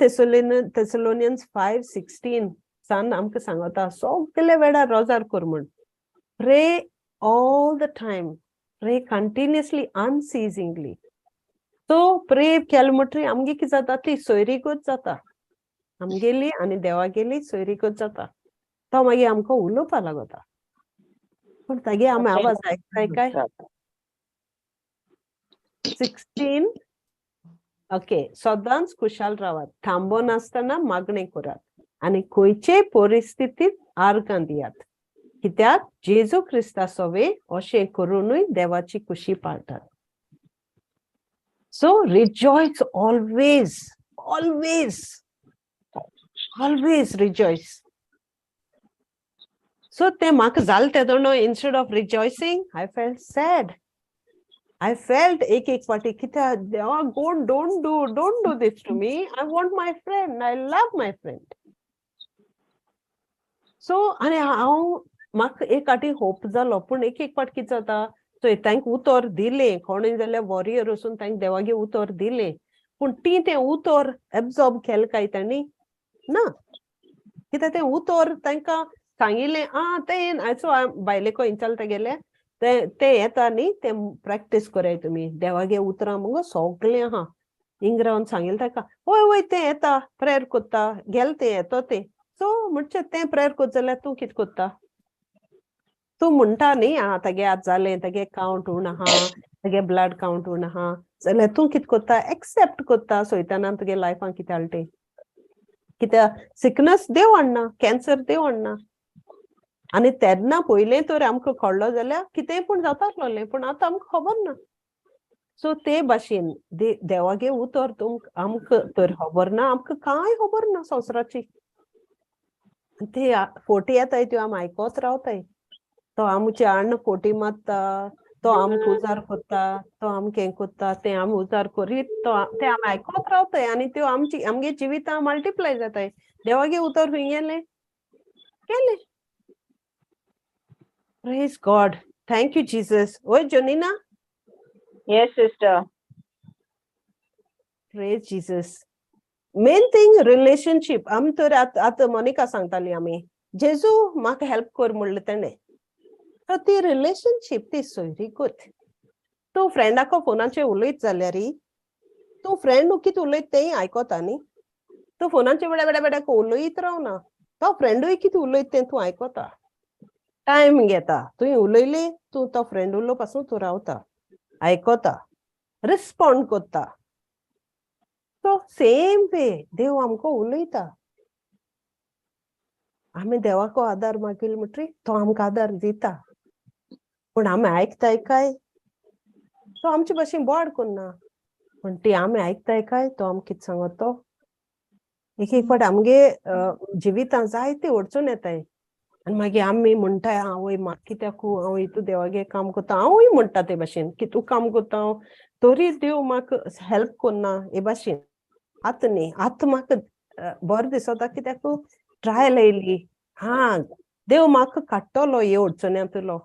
Thessalonians 5:16 सान आमकां सांगता सगळे वेळार रोजार कर म्हूण, pray all the time, pray continuously unceasingly. So pray केलें म्हणटकीर आमगे कितें जाता ती सोयरीगत जाता आमगेली आनी देवागेली सोयरीगत जाता, तो मागीर आमकां उलोवपा लागता, पूण तागे आमी आवाज आयकताय काय. 16 ओके, सदांच खुशाल रावात, थांबो नासतना मागणें करात आनी खंयचेय परिस्थितींत आर्गां दियात, कित्याक जेजू क्रिस्ता सोवे अशें करुनूय देवाची खुशी पाळटात. So rejoice always, always, always rejoice. So तें म्हाका जालें तेदोणो, instead of rejoicing I felt sad. I felt एक एक फावटी कित्याक देवा, go don't do this to me, I want my friend, I love my friend. So आनी हांव म्हाका एक फावटी होप जालो, पूण एक एक फावट कितें जाता, चोय तांकां उतर दिलें कोणूय जाल्यार वॉरियर वचून तांकां देवागे उतर दिलें, पूण ती तें उतर एब्जॉर्ब केलें काय तांणी ना, कित्याक तें उतर तांकां सांगिल्लें आं तें आयचो बायलेको इंचाल गेले ते येता न्ही तें प्रॅक्टीस कराय तुमी देवागे उतरां मुगो सगळें आहा. इंग्रावन सांगिल्लें ताका हय हय तें येता प्रेयर कोत्ता गेलें तें येतो तें. सो म्हणजे तें प्रेयर कोत जाल्यार तूं कितें कोत्ता, तूं म्हणटा न्ही आं तागे आतां जालें तागे कावंट उण आहा तागे ब्लड कावंट उण आहा, जाल्यार तूं कितें कोत्ता एक्सेप्ट कोत्ता सोयताना तुगे लायफान कितें हाडटा तें, कित्याक सिकनस देव हाडना, कॅन्सर देव हाडना. आनी तेन्ना पयलें तर आमकां कळ्ळो जाल्यार कितेंय पूण जाता आसलोलें, पूण आतां आमकां खबर ना. सो ते भाशेन देवागे उतर तुमकां आमकां तर खबर ना, आमकां कांय खबर ना संवसाराची. ते फोटी येताय त्यो आमी आयकोत रावताय, तो आमचे अन्न फोटी मारता, तो आमकां उजार कोत्ता, तो आमकां हें कोत्ता, तें आमी उजार करीत तो ते आमी आयकोत रावताय आनी त्यो आमची आमगे जिवितां मल्टिप्लाय जाताय. देवागे उतर खंय गेलें गेलें. Praise God. Thank you Jesus. ओय Jonina.
Yes sister.
Praise Jesus. Main thing relationship. आमी तर आतां आतां मोनिका सांगताली आमी जेजू म्हाका हेल्प कर म्हणलें तेणें. सो ती रिलेशनशीप ती सोयरीगत. तूं फ्रेंडाको फोनाचेर उलयत जाल्यार तूं फ्रेंड कितें उलयत तेंय आयकोता न्ही. तूं फोनाचेर बेड्या बेड्या बेड्या उलयत रावना, तो फ्रेंडूय कितें उलयत तें तूं आयकोता, टायम घेता. तुवें उलयली तूं तो फ्रेंड उलोवप पासून तूं रावता, आयकोता, रिस्पोंड करता. सो सेम वे देव आमकां उलयता. आमी देवाको आदार मागील म्हणटरी तो आमकां आदार दिता, पूण आमी आयकताय काय? तो आमचे भाशेन बोड कोन्ना, पूण ती आमी आयकताय काय तो आमकां कितें सांगत तो. एक एक फावट आमगे जिवितां जायते अडचण येताय आनी मागीर आमी म्हणटाय आवय म्हाका कित्याकू हांव हितू देवागे काम करता. हांवूय म्हणटा ते भाशेन की तूं काम करता हांव तरी देव म्हाका हेल्प कोन्ना हे भाशेन. आतां न्ही, आतां म्हाका बरें दिसता कित्याक ट्रायल येयली. हा देव म्हाका काडटलो हे अडचण्यांतलो.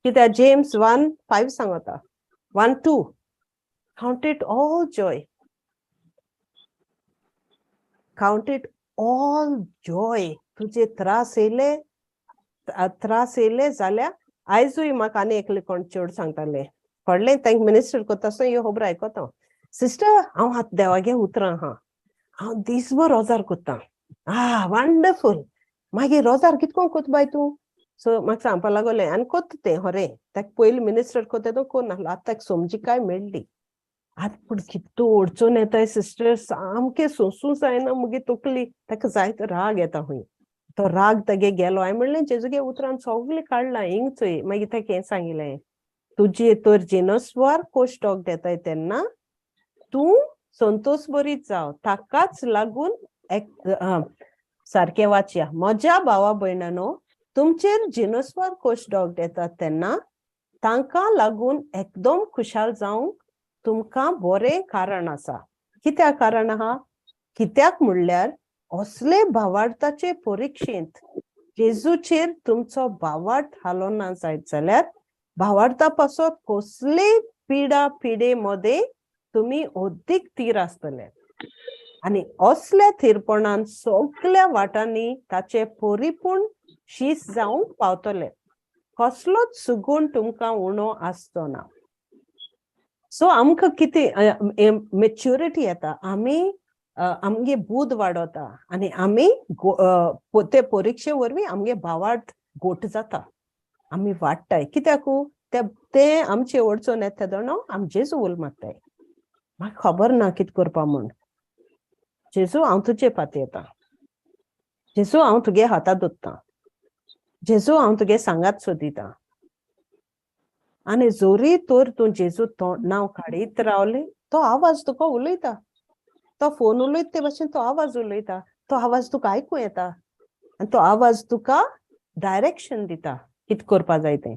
कित्याक जेम्स 1:5 सांगता, 1-2, count it all joy, count it all joy. तुजे त्रास येयले, त्रास येयले जाल्यार आयजूय म्हाका आनी एकले कोण चेड सांगताले कळ्ळें, तांकां मिनिस्टर करता आसतना ह्यो खबरो आयकता. सिस्टर हांव आतां देवागे उतरां आहा, हांव दीसभर रोजार करतां. आ वंडरफूल. मागीर रोजार कितको कोत बाय तूं? सो म्हाका सांगपा लागोलें आनी कोत्ता तें खरें. ताका पयलीं मिनिस्टर कोत्ता तो कोण नासलो, आतां ताका समजिकाय मेळ्ळी. आतां पूण कितू अडचण येताय सिस्टर, सामकें सोंसूं जायना मुगे तकली. ताका जायतो राग येता खंय, तो राग तागे गेलो. हांवें म्हणलें जेजूगे उतरान सगळें काडलां हिंग चोय. मागीर ताका हें सांगिलें, तुजे तर जिनसवार कोश्टोक देताय तेन्ना तूं संतोष बरीत जाव, ताकाच लागून एक सारकें वाचया. म्हज्या भावा भयणानो, तुमचेर जिनसवार कोश्टोक देतात तेन्ना तांकां लागून एकदम खुशाल जावंक तुमकां बरें कारण आसा. कित्याक कारण आहा? कित्याक म्हणल्यार असले भावार्थाचे परिक्षेंत जेजूचेर तुमचो भावार्थ हालोना जायत जाल्यार भावार्था पासत कसले पिडा पिडे मदें तुमी अदीक थीर आसतले आनी असल्या थीरपणान सगल्या वाटांनी ताचे परिपूर्ण शीस जावंक पावतले. कसलोच सुगूण तुमकां उणो आसचो ना. सो आमकां कितें मेच्युरिटी येता, आमी आमगे बूद वाडोता आनी आमी ते परिक्षे वरवीं आमगे भावार्थ गोट जाता, आमी वाडटाय. कित्याकू ते आमचे अडचण येता तेन्ना आमी जेजू उल मारताय, म्हाका खबर ना कितें करपा म्हूण. जेजू हांव तुजे पाती येता, जेजू हांव तुगे हाता दोत्तां, जेजू हांव तुगे सांगात सोदिता. आनी जोरी तर तूं जेजू नांव काडीत रावले, तो आवाज तुका उलयता. तो फोन उलयत ते भाशेन तो आवाज उलयता, तो आवाज तुका आयकूं येता आनी तो आवाज तुका डायरेक्शन दिता कितें करपा जाय तें.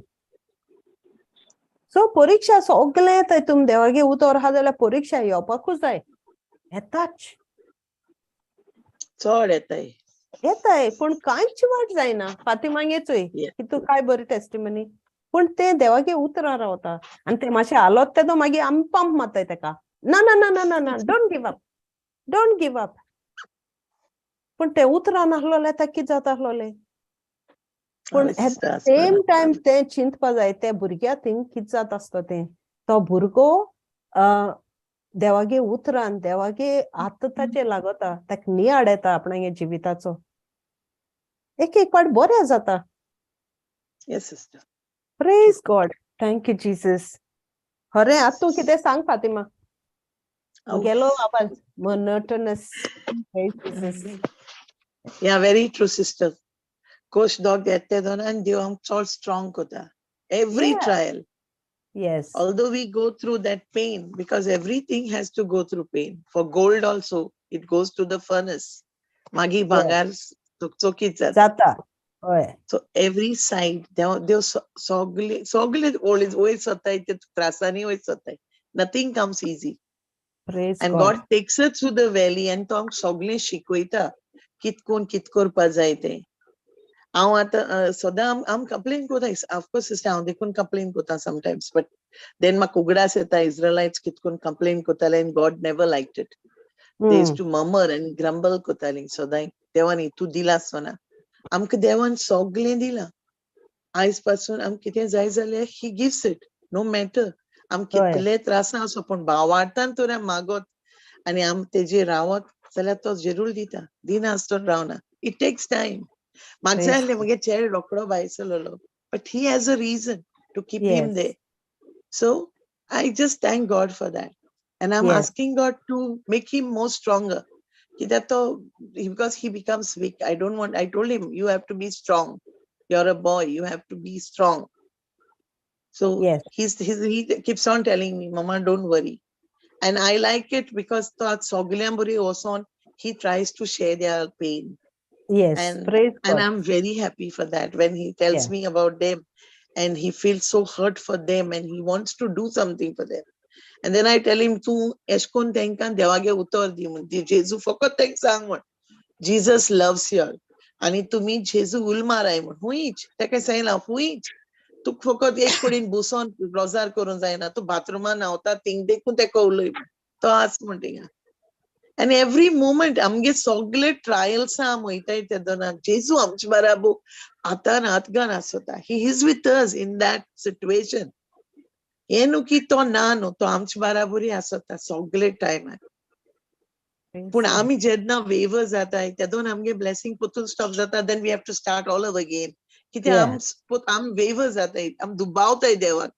सो परिक्षा सगळें येता, तुमी देवागे उतर आहा जाल्यार परिक्षा येवपाकूच जाय, येताच,
चड येताय
येताय, पूण कांयच वाट जायना. फातिमागे चोय की तूं काय बरी टेस्टिमनी, पूण तें देवागे उतरां रावता आनी तें मातशें हालोत तेदो मागीर आमी पंप मारताय तेका, ना ना ना ना ना ना, don't give up, don't give up. पूण तें उतरां नासलोलें ताका कितें जाता आसलोलें. पूण एट the same time तें चिंतपा जाय ते भुरग्या थिंग कितें जाता आसता तें, तो भुरगो देवागे उतरान देवागे आतां ताचेर लागता, ताका नियाळ येता आपणागे जिविताचो. एक एक पाट बरें जाता.
Yes sister.
Praise God. Thank you Jesus. खरें आतां तूं कितें सांग फातिमा. गेलो आवाज monotonous. Praise Jesus.
Yeah, very true, sister. Coach dog येते दोन देव आमकां चड स्ट्रॉंग करता every trial.
Yes.
Although we go through that pain, because everything has to go through pain. For gold also, it goes to the furnace. Magi bangar चोकीत
जाता.
So every side, देव सगळे सगळे वयर सोताय, ते त्रासांनी वयर सोताय. Nothing comes easy.
Praise
And God takes us through the valley and तो आमकां सगळें शिकयता कितकोन कित करपा जाय तें. हांव आतां सदां हांव कंप्लेन कोता, ऑफकोर्स सिस्टर हांव देखून कंप्लेन कोता समटायम्स, बट then म्हाका उगडास येता इस्रायलाइट्स कितकून complain कोताले and God never liked it. They used to murmur and grumble कोताली सदांय, देवान हितू दिला आसतना आमकां देवान सगळें दिलां. आयज पासून आमकां कितें जाय जाल्यार he gives it, no matter आमकां कितले त्रासां आसो, पूण भावार्थान तर मागत आनी आम तेजेर रावत जाल्यार तो जरूर दिता, दिनासतना रावना. It takes time. म्हाका जाय आसलें म्हगे चेडो रोकडो भायर सरलेलो, but he has a reason to keep him there. So I just thank God for that. And I'm asking God to make him more stronger. Because he becomes weak. I don't want, I told him, you have to be strong. You're a boy, you have to be strong. So he keeps on telling me, Mama, don't worry. And I like it because he tries to share their pain.
Yes.
And,
praise God.
And I'm very happy for that when he tells me about them and he feels so hurt for them and he wants to do something for them. And then I tell him, tu eshkon tenkan devage utor di mun. Jesu fokot tenk sang mun. Jesus loves you all. Ani tumi Jesu ulmaray mun. Huich. Teka sayla huich. Tu fokot ek kodin buson rozar korun zayna. Tu bathroom न्हावता ting dekun teka uloy. To as mun tinga. And every moment, amge sogle trials am hoitay tedona. Jesu amch barabu atan atgan asota. He is with us in that situation. हे न्हू की तो ना न्हू, तो आमचे बाराबरी आसता सगळे टायमार. पूण आमी जेन्ना वेवर जाताय तेदोन आमगे ब्लेसिंग परतून स्टॉप जाता, then we have to start all over again. कित्याक आम वेवर जाताय, आम दुबावताय देवाक.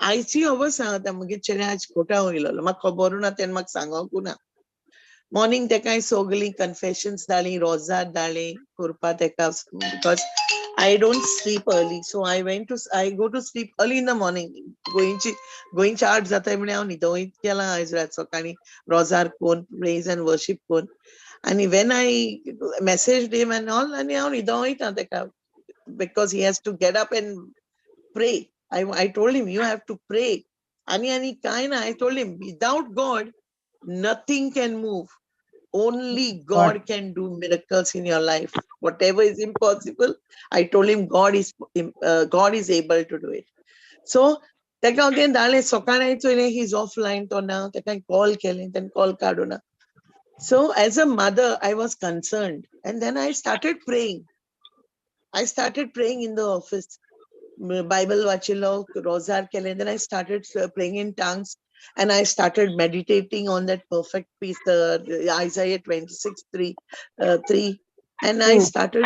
आयची अवस्था सांगता म्हगे चेडे आज कोटा वयलो, म्हाका खबरूय ना, तेन्ना म्हाका सांगोकूय ना. मॉर्निंग तेका सगळीं कन्फेशन्स धाडली, रोजार धाडली करपा तेका, because I don't sleep early, so I go to sleep early in the morning. Going charge जाता म्हणे हांव न्हिदोंक गेलां आयज रात सकाळीं रोजार कोन प्रेज एंड वर्शीप कोन, आनी when I message him and all, आनी हांव न्हिदोंक वयता तेका, because he has to get up and pray. I told him you have to pray. आनी आनी कांय ना, I told him without God nothing can move. Only God can do miracles in your life. Whatever is impossible, I told him God is able to do it. So teka again dale sokanai choile, he's offline to na teka call kele, then call kaduna. So as a mother, I was concerned, and then I started praying. I started praying in the office. Bible vachilo, rosar kele, then I started praying in tongues. And I started meditating on that perfect peace, Isaiah 26:3, 3. And I started,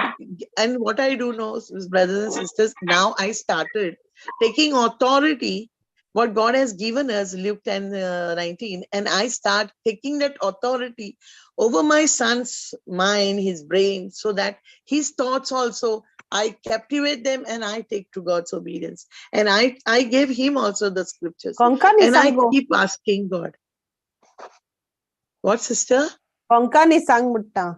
and what I do know, brothers and sisters, now I started taking authority, what God has given us, Luke 10:19, and I start taking that authority over my son's mind, his brain, so that his thoughts also, I captivate them and I take to God's obedience. And I gave him also the scriptures.
Konkani
and I
sango.
Keep asking God. What, sister?
Konkani sang mutta.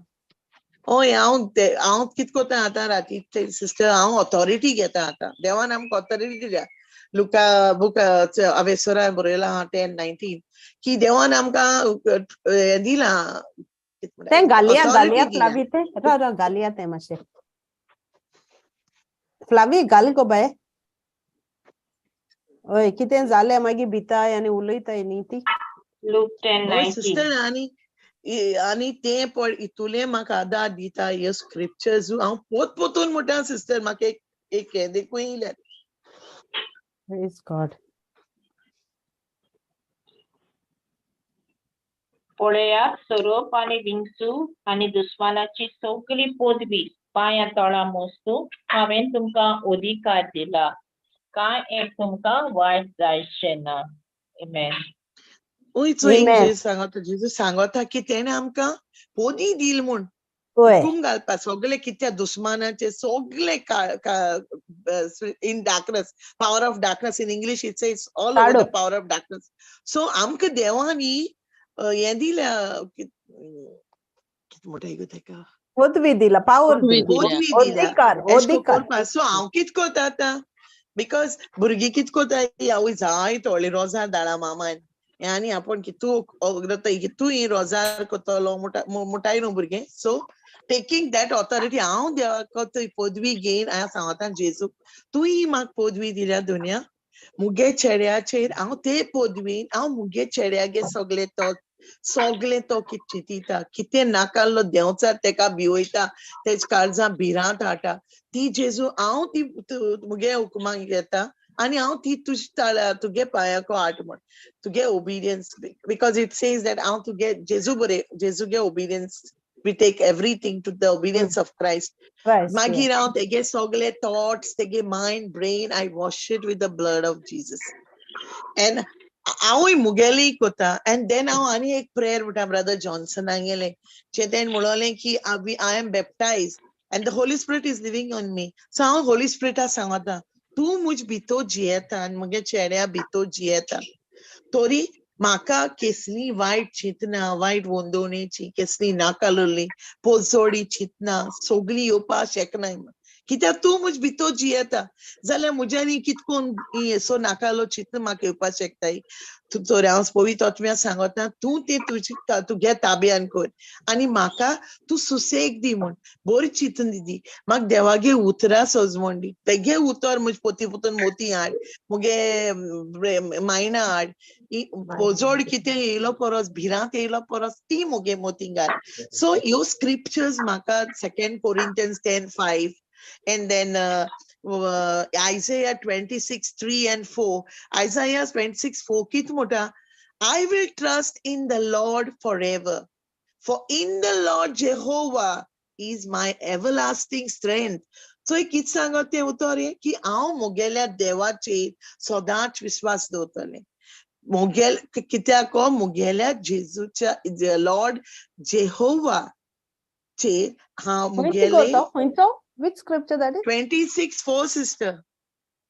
Oh, हांव कित कोता आतां राती, सिस्टर, हांव ऑथॉरिटी घेता आतां. देवान आमकां ऑथॉरिटी दिल्या. लुका बुक अवेसरा बरयला आहा 10:19 की देवान आमकां हें दिलां.
तें घालया घालया फ्लावी, तें राव राव घालया तें मातशें. फ्लावी घाल गो बाय. हय, कितें जालें मागीर भिताय आनी उलयताय न्ही ती.
Luke 10:19.
Sister, आनी आनी तें पळ इतुलें म्हाका आदार दिता ह्यो स्क्रिप्चर्स. हांव पोत पोतून म्हणटा सिस्टर, म्हाका एक एक हें देखून येयल्यात.
Praise God.
पळयात सोरोप आनी विंचू आनी दुस्मानाची सगळी पदवी पांया तळा मोस्तू हांवें तुमकां अधिकार दिला, कांय एक तुमकां वायट जायचें ना. Amen.
सांगता जेजू सांगता की तेणें आमकां पदी दिल म्हूण, हुकूम घालपा सगळे कित्या दुस्मानाचे सगळे in darkness, power of darkness in English it's it's all over the power of darkness. So आमकां देवान ही हें दिल्या, कितें म्हणटा गो तेका,
पदवी दिला, पावर
दिला, अधिकार. सो हांव कितें करता आतां, because भुरगीं कितें करता, आवय जाय थोडे रोजार धाडा मामान, आनी आपूण कितू कितू ही रोजार कोतलो मुटाय न्हू भुरगें. सो टेकींग that authority हांव देवाक पदवी घेवन हांव सांगता जेजू तूं म्हाका पदवी दिल्या दुनिया मुगे चेड्याचेर हांव ते पदवीन हांव मुगे चेड्यागे सगळे तो सगळे तो कितें चिंतिता कितें नाकाल्लो देंवचार तेका भिवयता तेज काळजां भिरांत हाडटा ती जेजू हांव ती मुगे हुकमाक घेता आनी हांव ती तुज तुगे पांयाको हाड म्हण तुगे obedience because it says that हांव तुगे जेजू बरे जेजूगे obedience we take everything to the obedience of Christ. मागीर हांव तेगे सगळे थॉट्स तेगे mind brain I wash it with the blood of Jesus and हांवूय मुगेली कोता. एंड then हांव आनी एक प्रेयर म्हणटा ब्रदर जॉन्सनागेलें जे तेणें म्हणलें की I am baptize and the Holy Spirit is living on me. So हांव होली स्पिरिटा सांगता तूं मुज भितर जियेता आनी मुगे चेड्या भितर जियेता तरी म्हाका केसली वायट चिंतना वायट वंदोवणेची केसली नाकालोली पोजोडी चिंतना सगळी येवपाक शकनाय कित्याक तूं म्हज भितर जियेता जाल्यार म्हज्यानी कितकोन असो नाकालो चिंतना म्हाका येवपाक शकताय. तरी हांव पवित्र आत्म्या सांगता तूं तें तुजी तुगे ताब्यान कर आनी म्हाका तूं सुसेग दी म्हूण बरी चिंतन दी म्हाका देवागे उतरां सजमण दी तेगे उतर म्हज पोती पोतून मोती हाड मुगे मायणा हाड पोजोड कितें येयलो परस भिरांत येयलो परस ती मुगे मोती घाल. सो ह्यो स्क्रिप्चर्स म्हाका 2 Corinthians 10:5 and then Isaiah 26:3 and 4. Isaiah 26:4 कित मोटा I will trust in the Lord forever, for in the Lord Jehovah is my everlasting strength. So कित सांगत तें उतर हें की हांव मुगेल्या देवाचेर सदांच विस्वास दवरतलें मुगेल कित्याक मुगेल्या जेजूच्या लॉर्ड जेहोवा चेर हांव मुगेले.
Which scripture that is?
26:4, sister.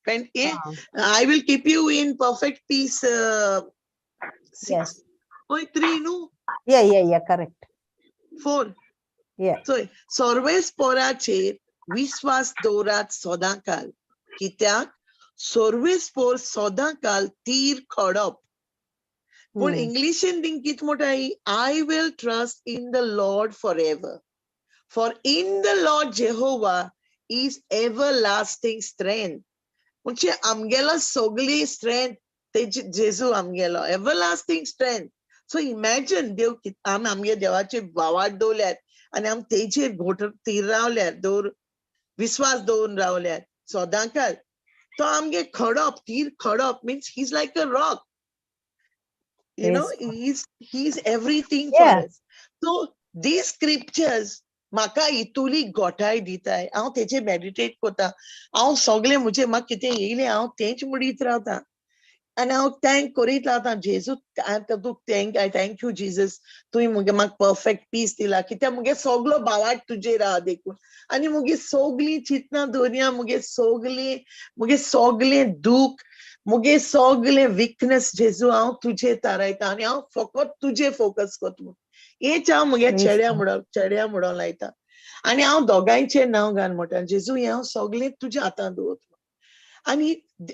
I will keep you in perfect peace. 6.
Yes.
Oh, 3, no?
Yeah, correct.
4.
Yeah.
So, सर्वेस्पोराचेर विश्वास दवरात सदांकाल कित्याक सर्वेस्पोर सदांकाल तीर खडप. पूण इंग्लिशीन थिंग कित म्हणटा I will trust in the Lord forever, for in the Lord Jehovah is everlasting strength. म्हणजे आमगेलो सगळी स्ट्रेंथ तेजी जेजू आमगेलो एवरलास्टिंग स्ट्रेंथ. सो इमॅजिन देव आमी आमगे देवाचे भावार्थ दवरल्यात आनी आमी तेजेर घोट तीर रावल्यात दवर विस्वास दवरून रावल्यात सदांकाल तो आमगे खडप तीर खडप means he is like a rock, you know, he is everything for us. So these scriptures म्हाका इतुली गोठाय दिताय. हांव तेजेर मेडिटेट करता. हांव सगळें म्हजें म्हाका कितें येयलें हांव तेंच म्हणीत रावता आनी हांव thank करीत रावता जेजू तूं thank I thank you Jesus तुवें मुगे म्हाका परफेक्ट पीस दिला कित्याक मुगे सगलो भावार्थ तुजेर आहा देखून आनी मुगे सगळीं चिंतना दवरया मुगे सगळीं मुगे सगळें दूख मुगे सगळें विकनस जेजू हांव तुजेर थारायता आनी हांव फकत तुजेर फोकस करता. हेच हांव मुगे चेड्या म्हणून लायता आनी हांव दोगांयचें नांव घाल म्हणटा जेजू हें हांव सगळें तुज्या हातांत दवरता आनी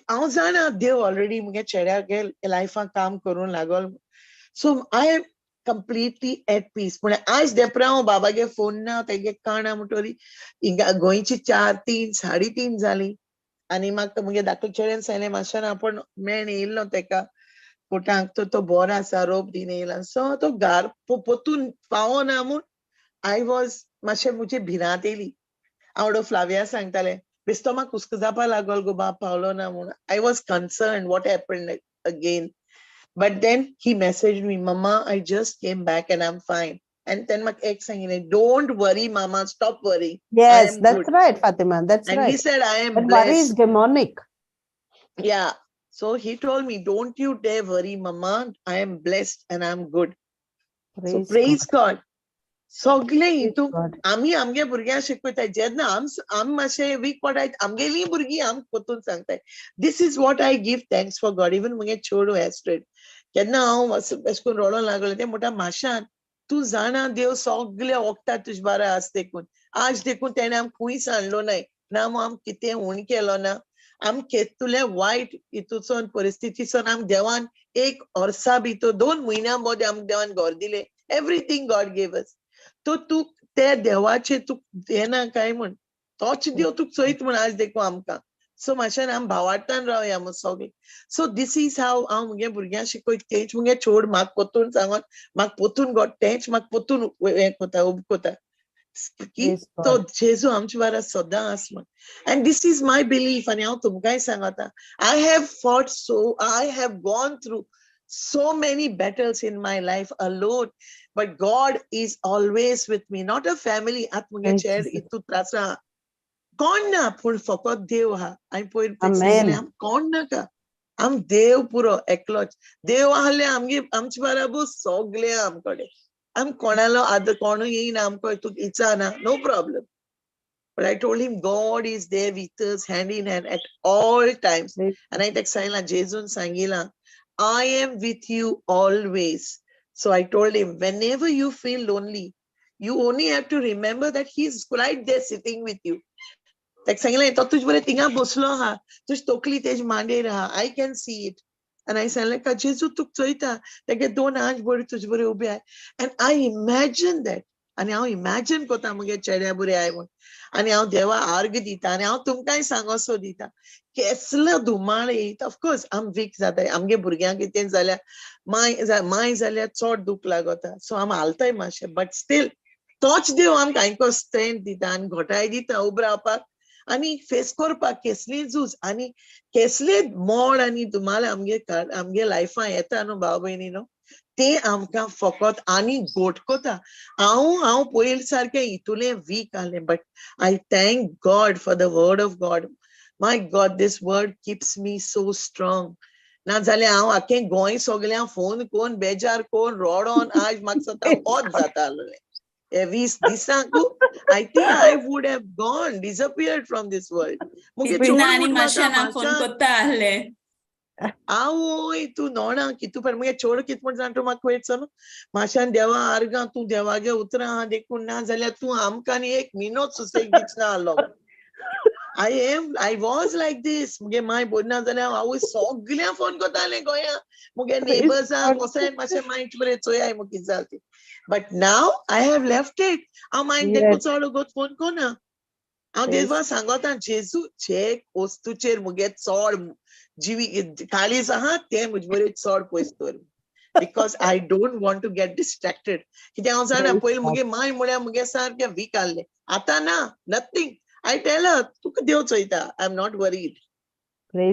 हांव जाणा देव ऑलरेडी मुगे चेड्यागे लायफाक काम करूंक लागल. So I am completely at peace. पूण आयज देपरा हांव बाबागे फोन ना तेगे काणा म्हणटरी हिंगा गोंयची 4, 3, 3:30 जालीं आनी म्हाका मुगे धाकटे चेड्यान सांगलें मातशें आपूण मेण येयल्लो तेका कोटांक तो तो बरो आसा रोप दीन येयला. सो तो घार पोतून पावना म्हूण I was मातशें म्हजी भिरांत येयली. हांव फ्लाविया सांगतालें बेस्तो म्हाका हुस्को जावपा लागलो गो बाब पावलो ना म्हूण. I was concern what happened again. But then he message me, mama I just came back and I am fine. And then म्हाका एक सांगिल्लें don't worry mama, stop worry.
Yes, that's right Fatima, that's right.
And he said I am
blessed. Worry is demonic.
Yeah. So he told me, don't you dare worry, mama. I am blessed and I am good.
Praise
so praise
God.
God. सगळे हितून आमी आमगे भुरग्यांक शिकयताय जेन्ना आम मातशे वीक पडायत आमगेली भुरगीं आम परतून सांगताय this is what I give thanks for God. Even मुगे चेडूं एस्ट्रेड केन्ना हांव अशें करून रडोंक लागलें तें म्हणटा माशान तूं जाणा देव सगळे वखदां तुजे बारा आस देखून आज देखून तेणें आमकां खंय सांडलो नाय ना आम कितें हूण केलो ना आम केतुले वायट हितूसून परिस्थितीसून आम देवान एक वर्सा भितर 2 म्हयन्यां मदें आमकां देवान घर दिले. एवरीथींग गॉड गेव अस. तो तूं ते देवाचे तूं येना काय म्हण, तोच देव तुका चोयत म्हण आज देखून आमकां. सो मातशें आम भावार्थान रावया म्हूण सगळीं. सो this is हाव हांव मुगे भुरग्यांक शिकयता. तेंच मुगे चोड म्हाका पोतून सांगोन म्हाका पोतून गो तेंच म्हाका पोतून हें कोता उब कोता की तो जेजू आमचे बारा सदां आस म्हण. And this is my belief. आनी हांव तुमकांय सांगता, I have fought so, I have gone through so many battles in my life alone, but God is always with me. Not a family. आत मुगे चेड इतू त्रास आहा, कोण ना, पूण फकत देव आहा. हांवें पयर कोण नाका, आम देव पुरो एकलोच देव आहले आमगे आमचे बराबर सगळे आमकडे. आम कोणालो आदर कोणूय येयना आमकां, तुका इच्छा ना, no problem. But I told him God is there with us hand in hand at all times. आनी हांवें ताका सांगलां, जेजून सांगिलां, I am with you always. So I told him, whenever you feel lonely, you only have to remember that he is right there sitting with you. ताका सांगलें, तो तुज बरें थिंगा बसलो आहा, तुजी तकली तेज मांडेर आहा, I can see it. आनी हांवें सांगलें का जेजू तुका चोयता, तेगे 2 हात बरे तुजे बरें उबे आहाय. And I imagine that. आनी हांव इमॅजिन कोता मुगे चेड्या बरें आहाय म्हूण. आनी हांव देवा आर्ग दिता आनी हांव तुमकांय सांगोसो दिता, केसलो धुमाळ येयत, ऑफकोर्स आम वीक जाताय, आमगे भुरग्यांक कितें जाल्यार माय जाल्यार चड दूख लागता, सो आम हालताय मातशें, बट स्टील तोच देव आमकां आयको स्ट्रेंथ दिता आनी घोटाय दिता उब रावपाक आनी फेस करपाक केसली झूज आनी केसले मोड आनी धुमाळ आमगे आमगे लायफान येता न्हू भाव भयणी न्हू, ते आमकां फकत आनी गोट कोता. हांव हांव पयलीं सारकें इतुलें वीक आहलें, but I thank God for the word of God. My God, this word keeps me so strong. ना जाल्यार हांव आख्खें गोंय सगळ्यांक फोन कोन्न बेजार कोन्न रोडोन आज म्हाका स्वता ओत जाता आहलें. हे 20 दिसांक I think I would have gone disappeared from this world. मुगे चोड
फोन कोत्ता आहलें.
आवय तूं नोणा कितू पण मुगे चोड कित म्हण जाण तूं म्हाका वयर चल मातशान देवा आर्गां तूं देवागे उतरां आहा देखून, ना जाल्यार तूं आमकां न्ही एक मिनोत सुसेग दिचना आहलो. I was like this. मुगे माय बरी ना जाल्यार आवय सगळ्यांक फोन कोतालें गोंया, मुगे नेबर्सांक वचोन मातशें मायट बरें चोयाय मुगे कितें जालें तें. But now I have left it. हांव मायक देखून चड वगत फोन कोना. हांव देवा सांगता, जेजू जे वस्तूचेर मुगे चड जिवी काळीज आहा तें म्हजे बरें चड पयस दवर, because I don't want to get distracted. कित्याक हांव जाणा पयलीं मुगे माय म्हळ्यार मुगे सारकें वीक आहलें, आतां ना, नथींग. I tell her, तुका देव चोयता, I am not worried.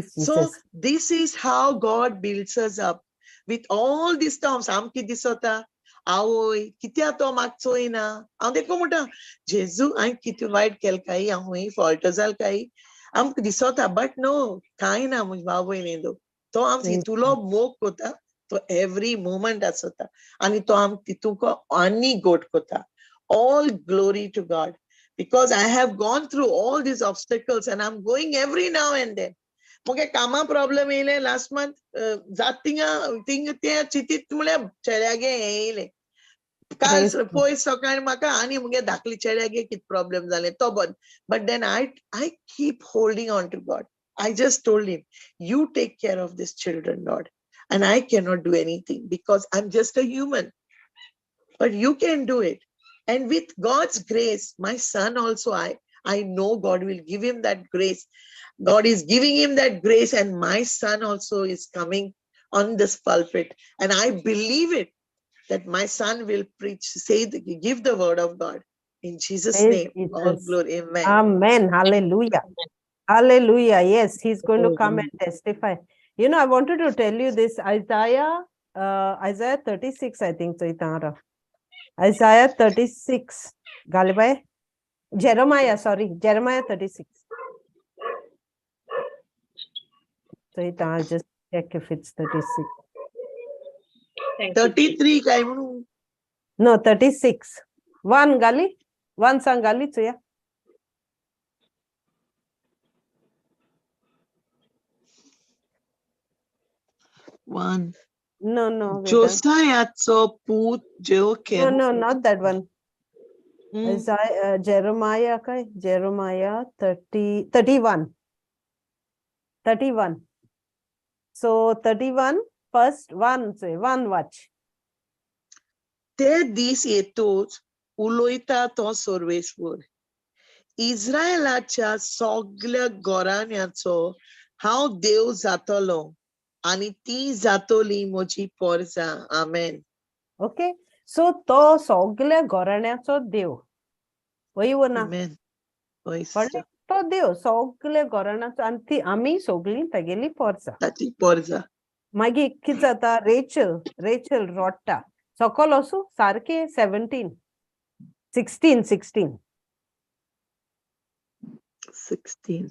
So this is how God builds us up with all these terms. आमकां दिसता आवय कित्याक तो म्हाका चोयना, हांव देखून म्हणटा जेजू हांवें कितें वायट केलें काय, हांव खंय फॉल्ट जाल काय आमकां दिसता, बट नो, कांय ना म्हजे भाव भयणी, तो आमचो हितूलो मोग कोता, तो एवरी मुमेंट आसता आनी तो आमकां तितूंक आनी गोट कोता. All glory to God, because I have gone through all these obstacles and I am going every now and then. मुगे कामा प्रॉब्लम येयले लास्ट मंथ, जात थिंगा थिंग ते चितीत म्हळ्यार चेड्यागे हें येयलें काल पयर सकाळी म्हाका आनी मुगे धाकली चेड्यागे कितें प्रॉब्लम जालें तो बंद. But then I keep holding on to God. I just told him, you take care of this children, Lord, and I cannot do anything because I am just a human, but you can do it. And with God's grace, my son also, I know God will give him that grace. God is giving him that grace, and my son also is coming on this pulpit. And I believe it, that my son will preach, say, give the word of God. In Jesus' name, all glory. Amen.
Amen. Hallelujah. Hallelujah. Yes, he's going to come and testify. You know, I wanted to tell you this, Isaiah 36, I think. Isaiah 36. Galibai? Jeremiah 36. So I'll just check if it's 36.
33.
No, 36. One Gali. One Sangali. So yeah.
One.
No.
Josiah so put Jehoiakim.
No, not that one. Isaiah, Jeremiah, okay? Jeremiah 31. 31. So 31 first one one watch.
ते दीस येतूच उलयता तो सर्वेस्पर, इस्रायलाच्या सगल्या घराण्याचो हांव देव जातलो आनी ती जातली म्हजी पोरजा. आमेन.
ओके, सो तो सगल्या घराण्याचो देव. वय वो ना?
आमेन. हय.
कळ्ळें? तो देव सगल्या घराण्याचो आनी ती आमी सगळीं तागेली पोरसां.
ताची पोरजा.
मागीर कितें जाता, रेचल रेचल रोडटा सकल वचूं सारकें 17 16 16.
16.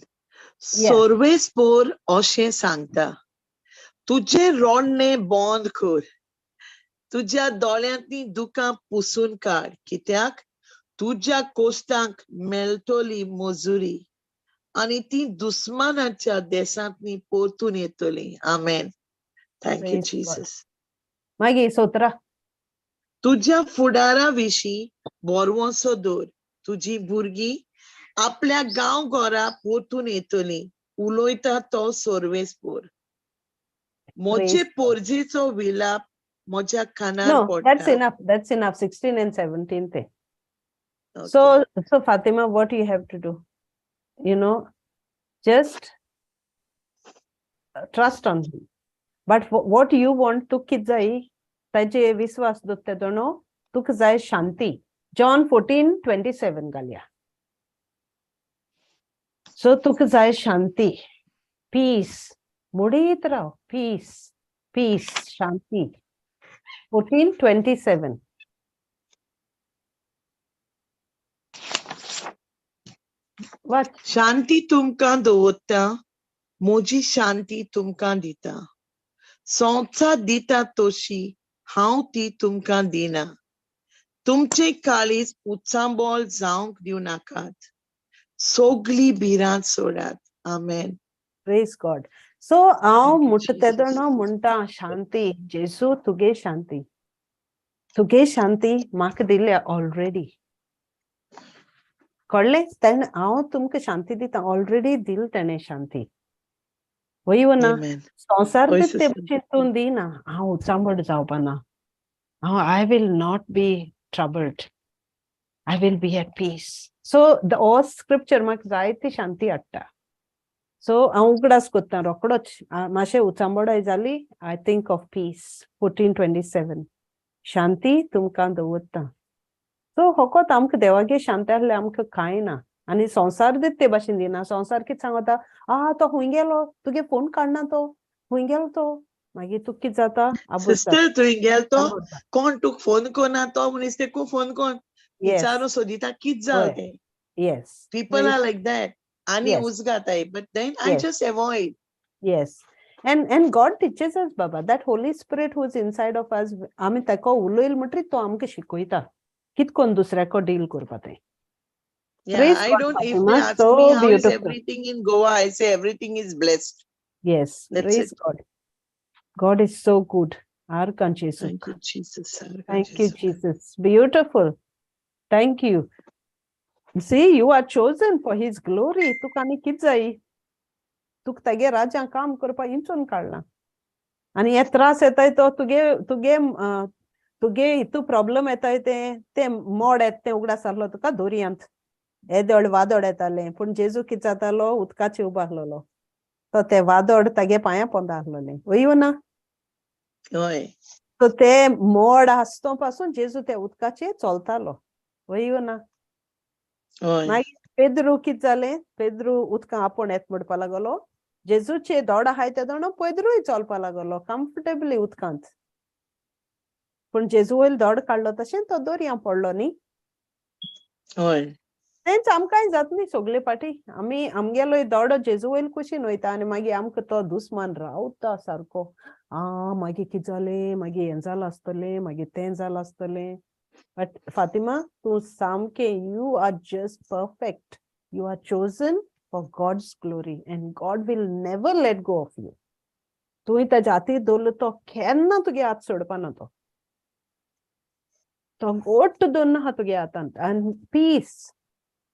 सर्वेस्पर अशें सांगता, तुजें रोडणें बंद कर, तुज्या दोळ्यांतलीं दुकां पुसून काड, कित्याक तुज्या कोश्टांक मेळटली मजुरी आनी ती दुस्मानाच्या देशांतनी परतून येतली. आमेन. Thank you
Praise God.
Jesus.
मागीर 17.
तुज्या फुडारा विशीं भरवंसो दवर, तुजी भुरगीं आपल्या गांव घरा परतून येतली. उलयता तो सर्वेस्पर. म्हजे
Praise God.
पोरजेचो विलाप म्हज्या कानार
No, that's
पडटा.
enough. That's enough. 16 and 17 te.
Okay.
So Fatima, what you have to do? You know, just trust on him. But what you want to कित जाय ताजे विश्वास दवरता दोनो तुका जाय शांती. जॉन 14:27 घालया. सो तुका जाय शांती, पीस. मुडीत राव, पीस पीस शांती. 14:27. वाच.
शांती तुमकां दवरता, म्हजी शांती तुमकां दिता. संवसार दिता तशी हांव ती तुमकां दिना. तुमचें काळीज उचांबळ जावंक दिवं नाकात, सगली भिरांत सोडात. आमेन.
Praise God. सो हांव
Thank you,
म्हणटा
Jesus.
तेदोना म्हणटा शांती, जेजू तुगे शांती, तुगे शांती म्हाका दिल्या ऑलरेडी. कळ्ळें? तेन्ना हांव तुमकां शांती दिता, ऑलरेडी दिल तेणें शांती. वय वो ना?
Amen.
संवसार
हय
दिता ते
sister.
भशेन तूं दिना. हांव उचांबळ जावपा ना. हांव I will not be troubled, I will be at peace. So the हो स्क्रिप्चर म्हाका जायती शांती हाडटा. सो हांव उगडास कोत्ता रोकडोच, मातशें उचांबळाय जाली, I think of peace. 14:27 शांती तुमकां दवरता. सो फकत आमकां देवागे शांती आहले आमकां कांय ना. आनी संवसार दिता ते भाशेन दिना. संवसार कितें सांगता, आ तो खूंय गेलो, तुगे फोन काडना, तो खूंय गेलो तो. मागीर तुका कितें जाता, आबूज जाता.
सिस्टर, तुवें गेल तो
आबूज जाता.
कोण तुका फोन करना तो मनीस तेकू फोन कर
Yes.
विचारून सोदिता कित जालें
हय.
तें.
Yes.
People
Very
are like that. आनी
Yes.
उजगाताय, but then I
Yes.
just avoid.
Yes. And God teaches us, Baba, that Holy Spirit who is inside of us, आमी ताका उलयल म्हणटरीत तो आमकां शिकयता कित कोन्न दुसऱ्याको डील करपा तें.
Yeah,
Praise
I
God,
don't, if
Fatima,
they ask
so
me how is
beautiful.
everything in Goa, I say everything is blessed.
Yes,
That's
praise
it.
God. God is so good. Arkan Jesus.
Thank you, Jesus. Arkan
Thank you,
Jesus.
Jesus. Beautiful. Thank you. See, you are chosen for His glory. तुका आनी कित जाय? तुका तागे राजां काम करपाक इंचून काडलां. आनी हे त्रास येताय तो तुगे तुगे तुगे हितू प्रॉब्लम येताय ते ते मोड येता तें उगडास जाल्लो तुका दोरयांत येदोळ वादळ येतालें, पूण जेजू कित जातालो, उदकाचेर उबो आसलेलो. तो ते वादळ तागे पांया पोंदा आसलेलें. वय ना?
हय.
सो ते मोड आसतो पासून जेजू ते उदकाचेर चलतालो. वय ना?
हय.
मागीर पेद्रू कित जालें, पेद्रू उदकां आपोवन येत म्हणपा लागलो. जेजूचे दोड आहाय तेदोणो पेद्रूय चलपा लागलो कम्फर्टेबली उदकांत. पूण जेजू वयल दोड काडलो तशें तो दोरयां पडलो न्ही.
हय.
तेंच आमकांय जाता न्ही सगळे पाटी, आमी आमगेलो दोडो जेजू वयल कुशीन वयता आनी मागीर आमकां तो दुस्मान रावता सारको, आ मागीर कित जालें, मागीर हें जालां आसतलें, मागीर तें जालां आसतलें. बट फातिमा, तूं सामकें, you are just perfect. You are chosen for God's glory and God will never let go of you. तुवें ताज्या हातीर दवरलो तो केन्ना तुगे हात सोडपाना. तो तो गोट दवरना आहा तुगे हातांत. आनी पीस,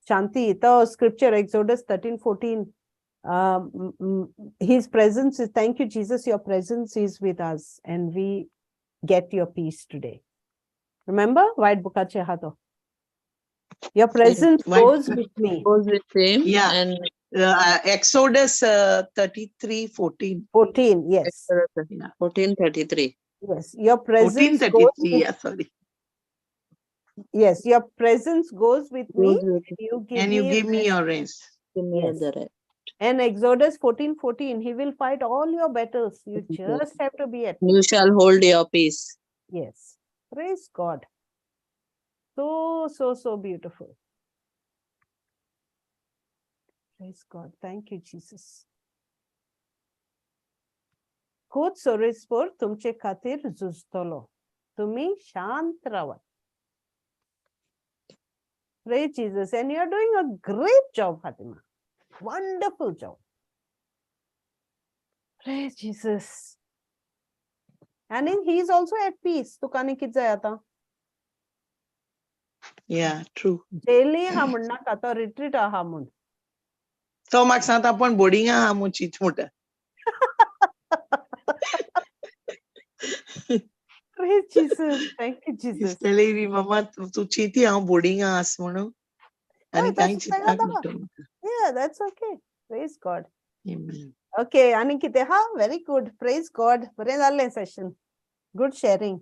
शांती. तो scripture exodus 13:14 His presence is, thank you, Jesus, your presence is with us and we get your peace today. Remember, white bukache hato. Your presence
White
goes
book.
with me.
Goes with him
Yeah.
and
Exodus 33:14.
14, yes.
Yeah.
14:33.
Yes, your presence goes
14:33.
with,
Yeah, sorry.
yes, your presence goes with me.
Goes with
And you give
And you
me
give me
rest.
your rest.
him
Yes.
the rest.
And Exodus 14:14, he will fight all your battles. You just have to be at
You
peace.
shall hold your peace.
Yes. Praise God. So, so, so beautiful. Praise God. Thank you, Jesus. खूब सोरेस्पोर तुमचे खातीर झुजतलो, तुम्ही शांत रावात. Praise Jesus. And you are doing a great job, Fatima. Wonderful job. Praise Jesus. And he is also at peace. तुका आनी कितें जाय आतां?
Yeah, true.
जेली आहा म्हणनाका, तो रिट्रीट आहा म्हूण.
तो म्हाका सांगता आपण बोर्डिंगा आहा म्हूण चिंत म्हणटा.
Praise Jesus. Thank you, Jesus.
दिसतले बी मम्मा तूं चिंती हांव बोर्डिंगा आस म्हणून आनी
हय,
कांय
तशें
चिंतनाक
जाता.
म्हणटा म्हाका.
Yeah, that's okay. Praise God.
Amen.
Okay, आनी कितें हा? Very good. Praise God. बरें जालें session. Good sharing.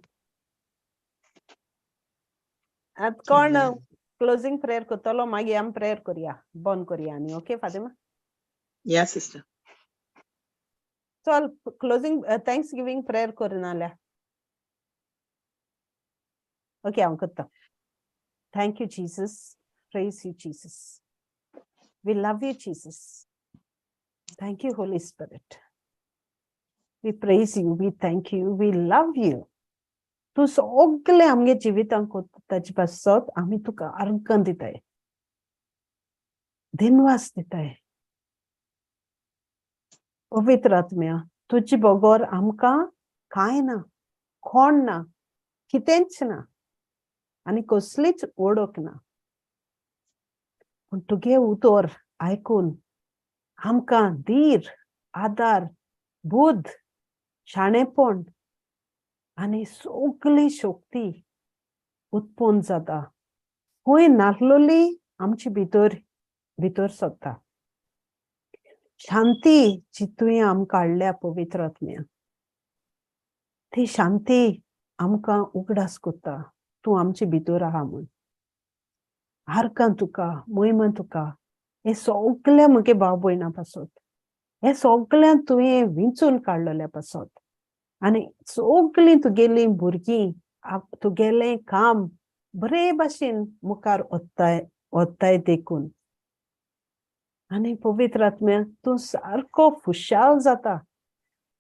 आतां कोण
Amen.
Closing prayer करतलो? मागीर आमी प्रेयर करया, बंद करया आनी. Okay Fatima?
Yeah, sister.
चल, क्लोजींग thanks giving prayer कर नाल्यार. ओके, हांव करता. Thank you, Jesus. Praise you, Jesus. We love you, Jesus. Thank you, Holy Spirit. We praise you, we thank you, we love you. तूं सगळें आमगे जिवितांत कोत्ता ताजे पासत आमी तुका अर्गां दिताय, दिनवास दिताय. पवित्र आत्म्या, तुजे बगर आमकां कांय ना, कोण ना, कितेंच ना आनी कसलीच वळख ना. पूण तुगे उतर आयकून आमकां धीर, आदार, बुद्ध, शाणेपण आनी सगळी शक्ती उत्पन्न जाता. खंय नासलोली आमचे भितर भितर सरता. शांती जी तुवें आमकां हाडल्या पवित्र आत्म्या, ती शांती आमकां उगडास करता तूं आमचे भितर आहा म्हूण. आर्गां तुका, मोहिमा तुका, हे सगळ्या म्हगे भाव भयणां पासत, हे सगळ्यां तुवें विंचून काडलेल्या पासत आनी सगळीं तुगेलीं भुरगीं तुगेलें काम बरे भाशेन मुखार वत्ताय वत्ताय देखून. आनी पवित्र आत्म्या, तूं सारको खुशाल जाता.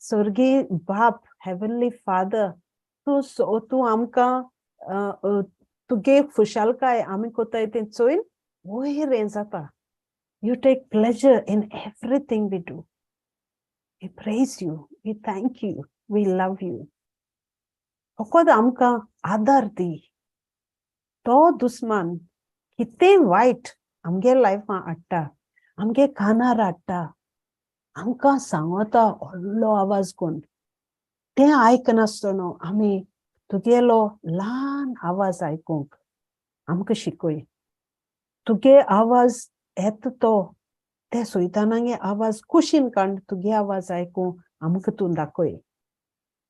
स्वर्गीय बाप, हेवनली फादर, तूं तूं आमकां तुगे खुशालकाय आमी कोताय तें चोयन वयर हें जाता. You take pleasure in everything we do. We praise you, we thank you, we love you. फकत आमकां आदार दी. तो दुस्मान कितें वायट आमगे लायफां हाडटा, आमगे कानार हाडटा, आमकां सांगता व्हडलो आवाज करून, तें आयकनासतना आमी तुगेलो ल्हान आवाज आयकूंक आमकां शिकय. तुगे आवाज येता तो ते सोयतानागे आवाज कुशीन काड तुगे आवाज आयकूंक आमकां तूं दाखय.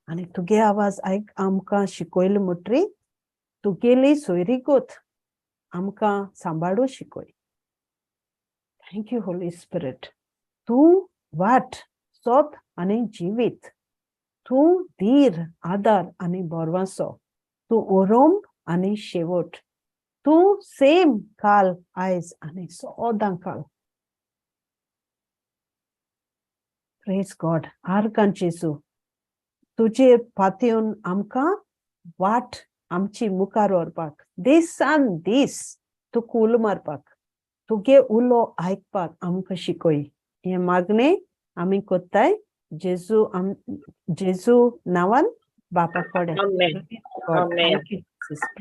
आनी तुगे आवाज आयक आमकां शिकयलो म्हणटरी तुगेली सोयरीगत आमकां सांबाळू शिकय. Thank you, Holy Spirit. तूं वाट, सोत आनी जिवीत. तूं धीर, आदार आनी बोरवासो. तूं ओरोम आनी शेवट. तूं सेम काल, आयज आनी सदां काल. Praise God. आर्गां जेजू, तुजेर पातयेवन आमकां वाट आमची मुखार व्हरपाक, दिसान दीस तुका उलो मारपाक, तुगे उलो आयकपाक आमकां शिकय. हें मागणें आमी कोत्ताय जेजू जेजू नांवान बापा कडेन.
Amen. Amen.
Thank you, Jesus.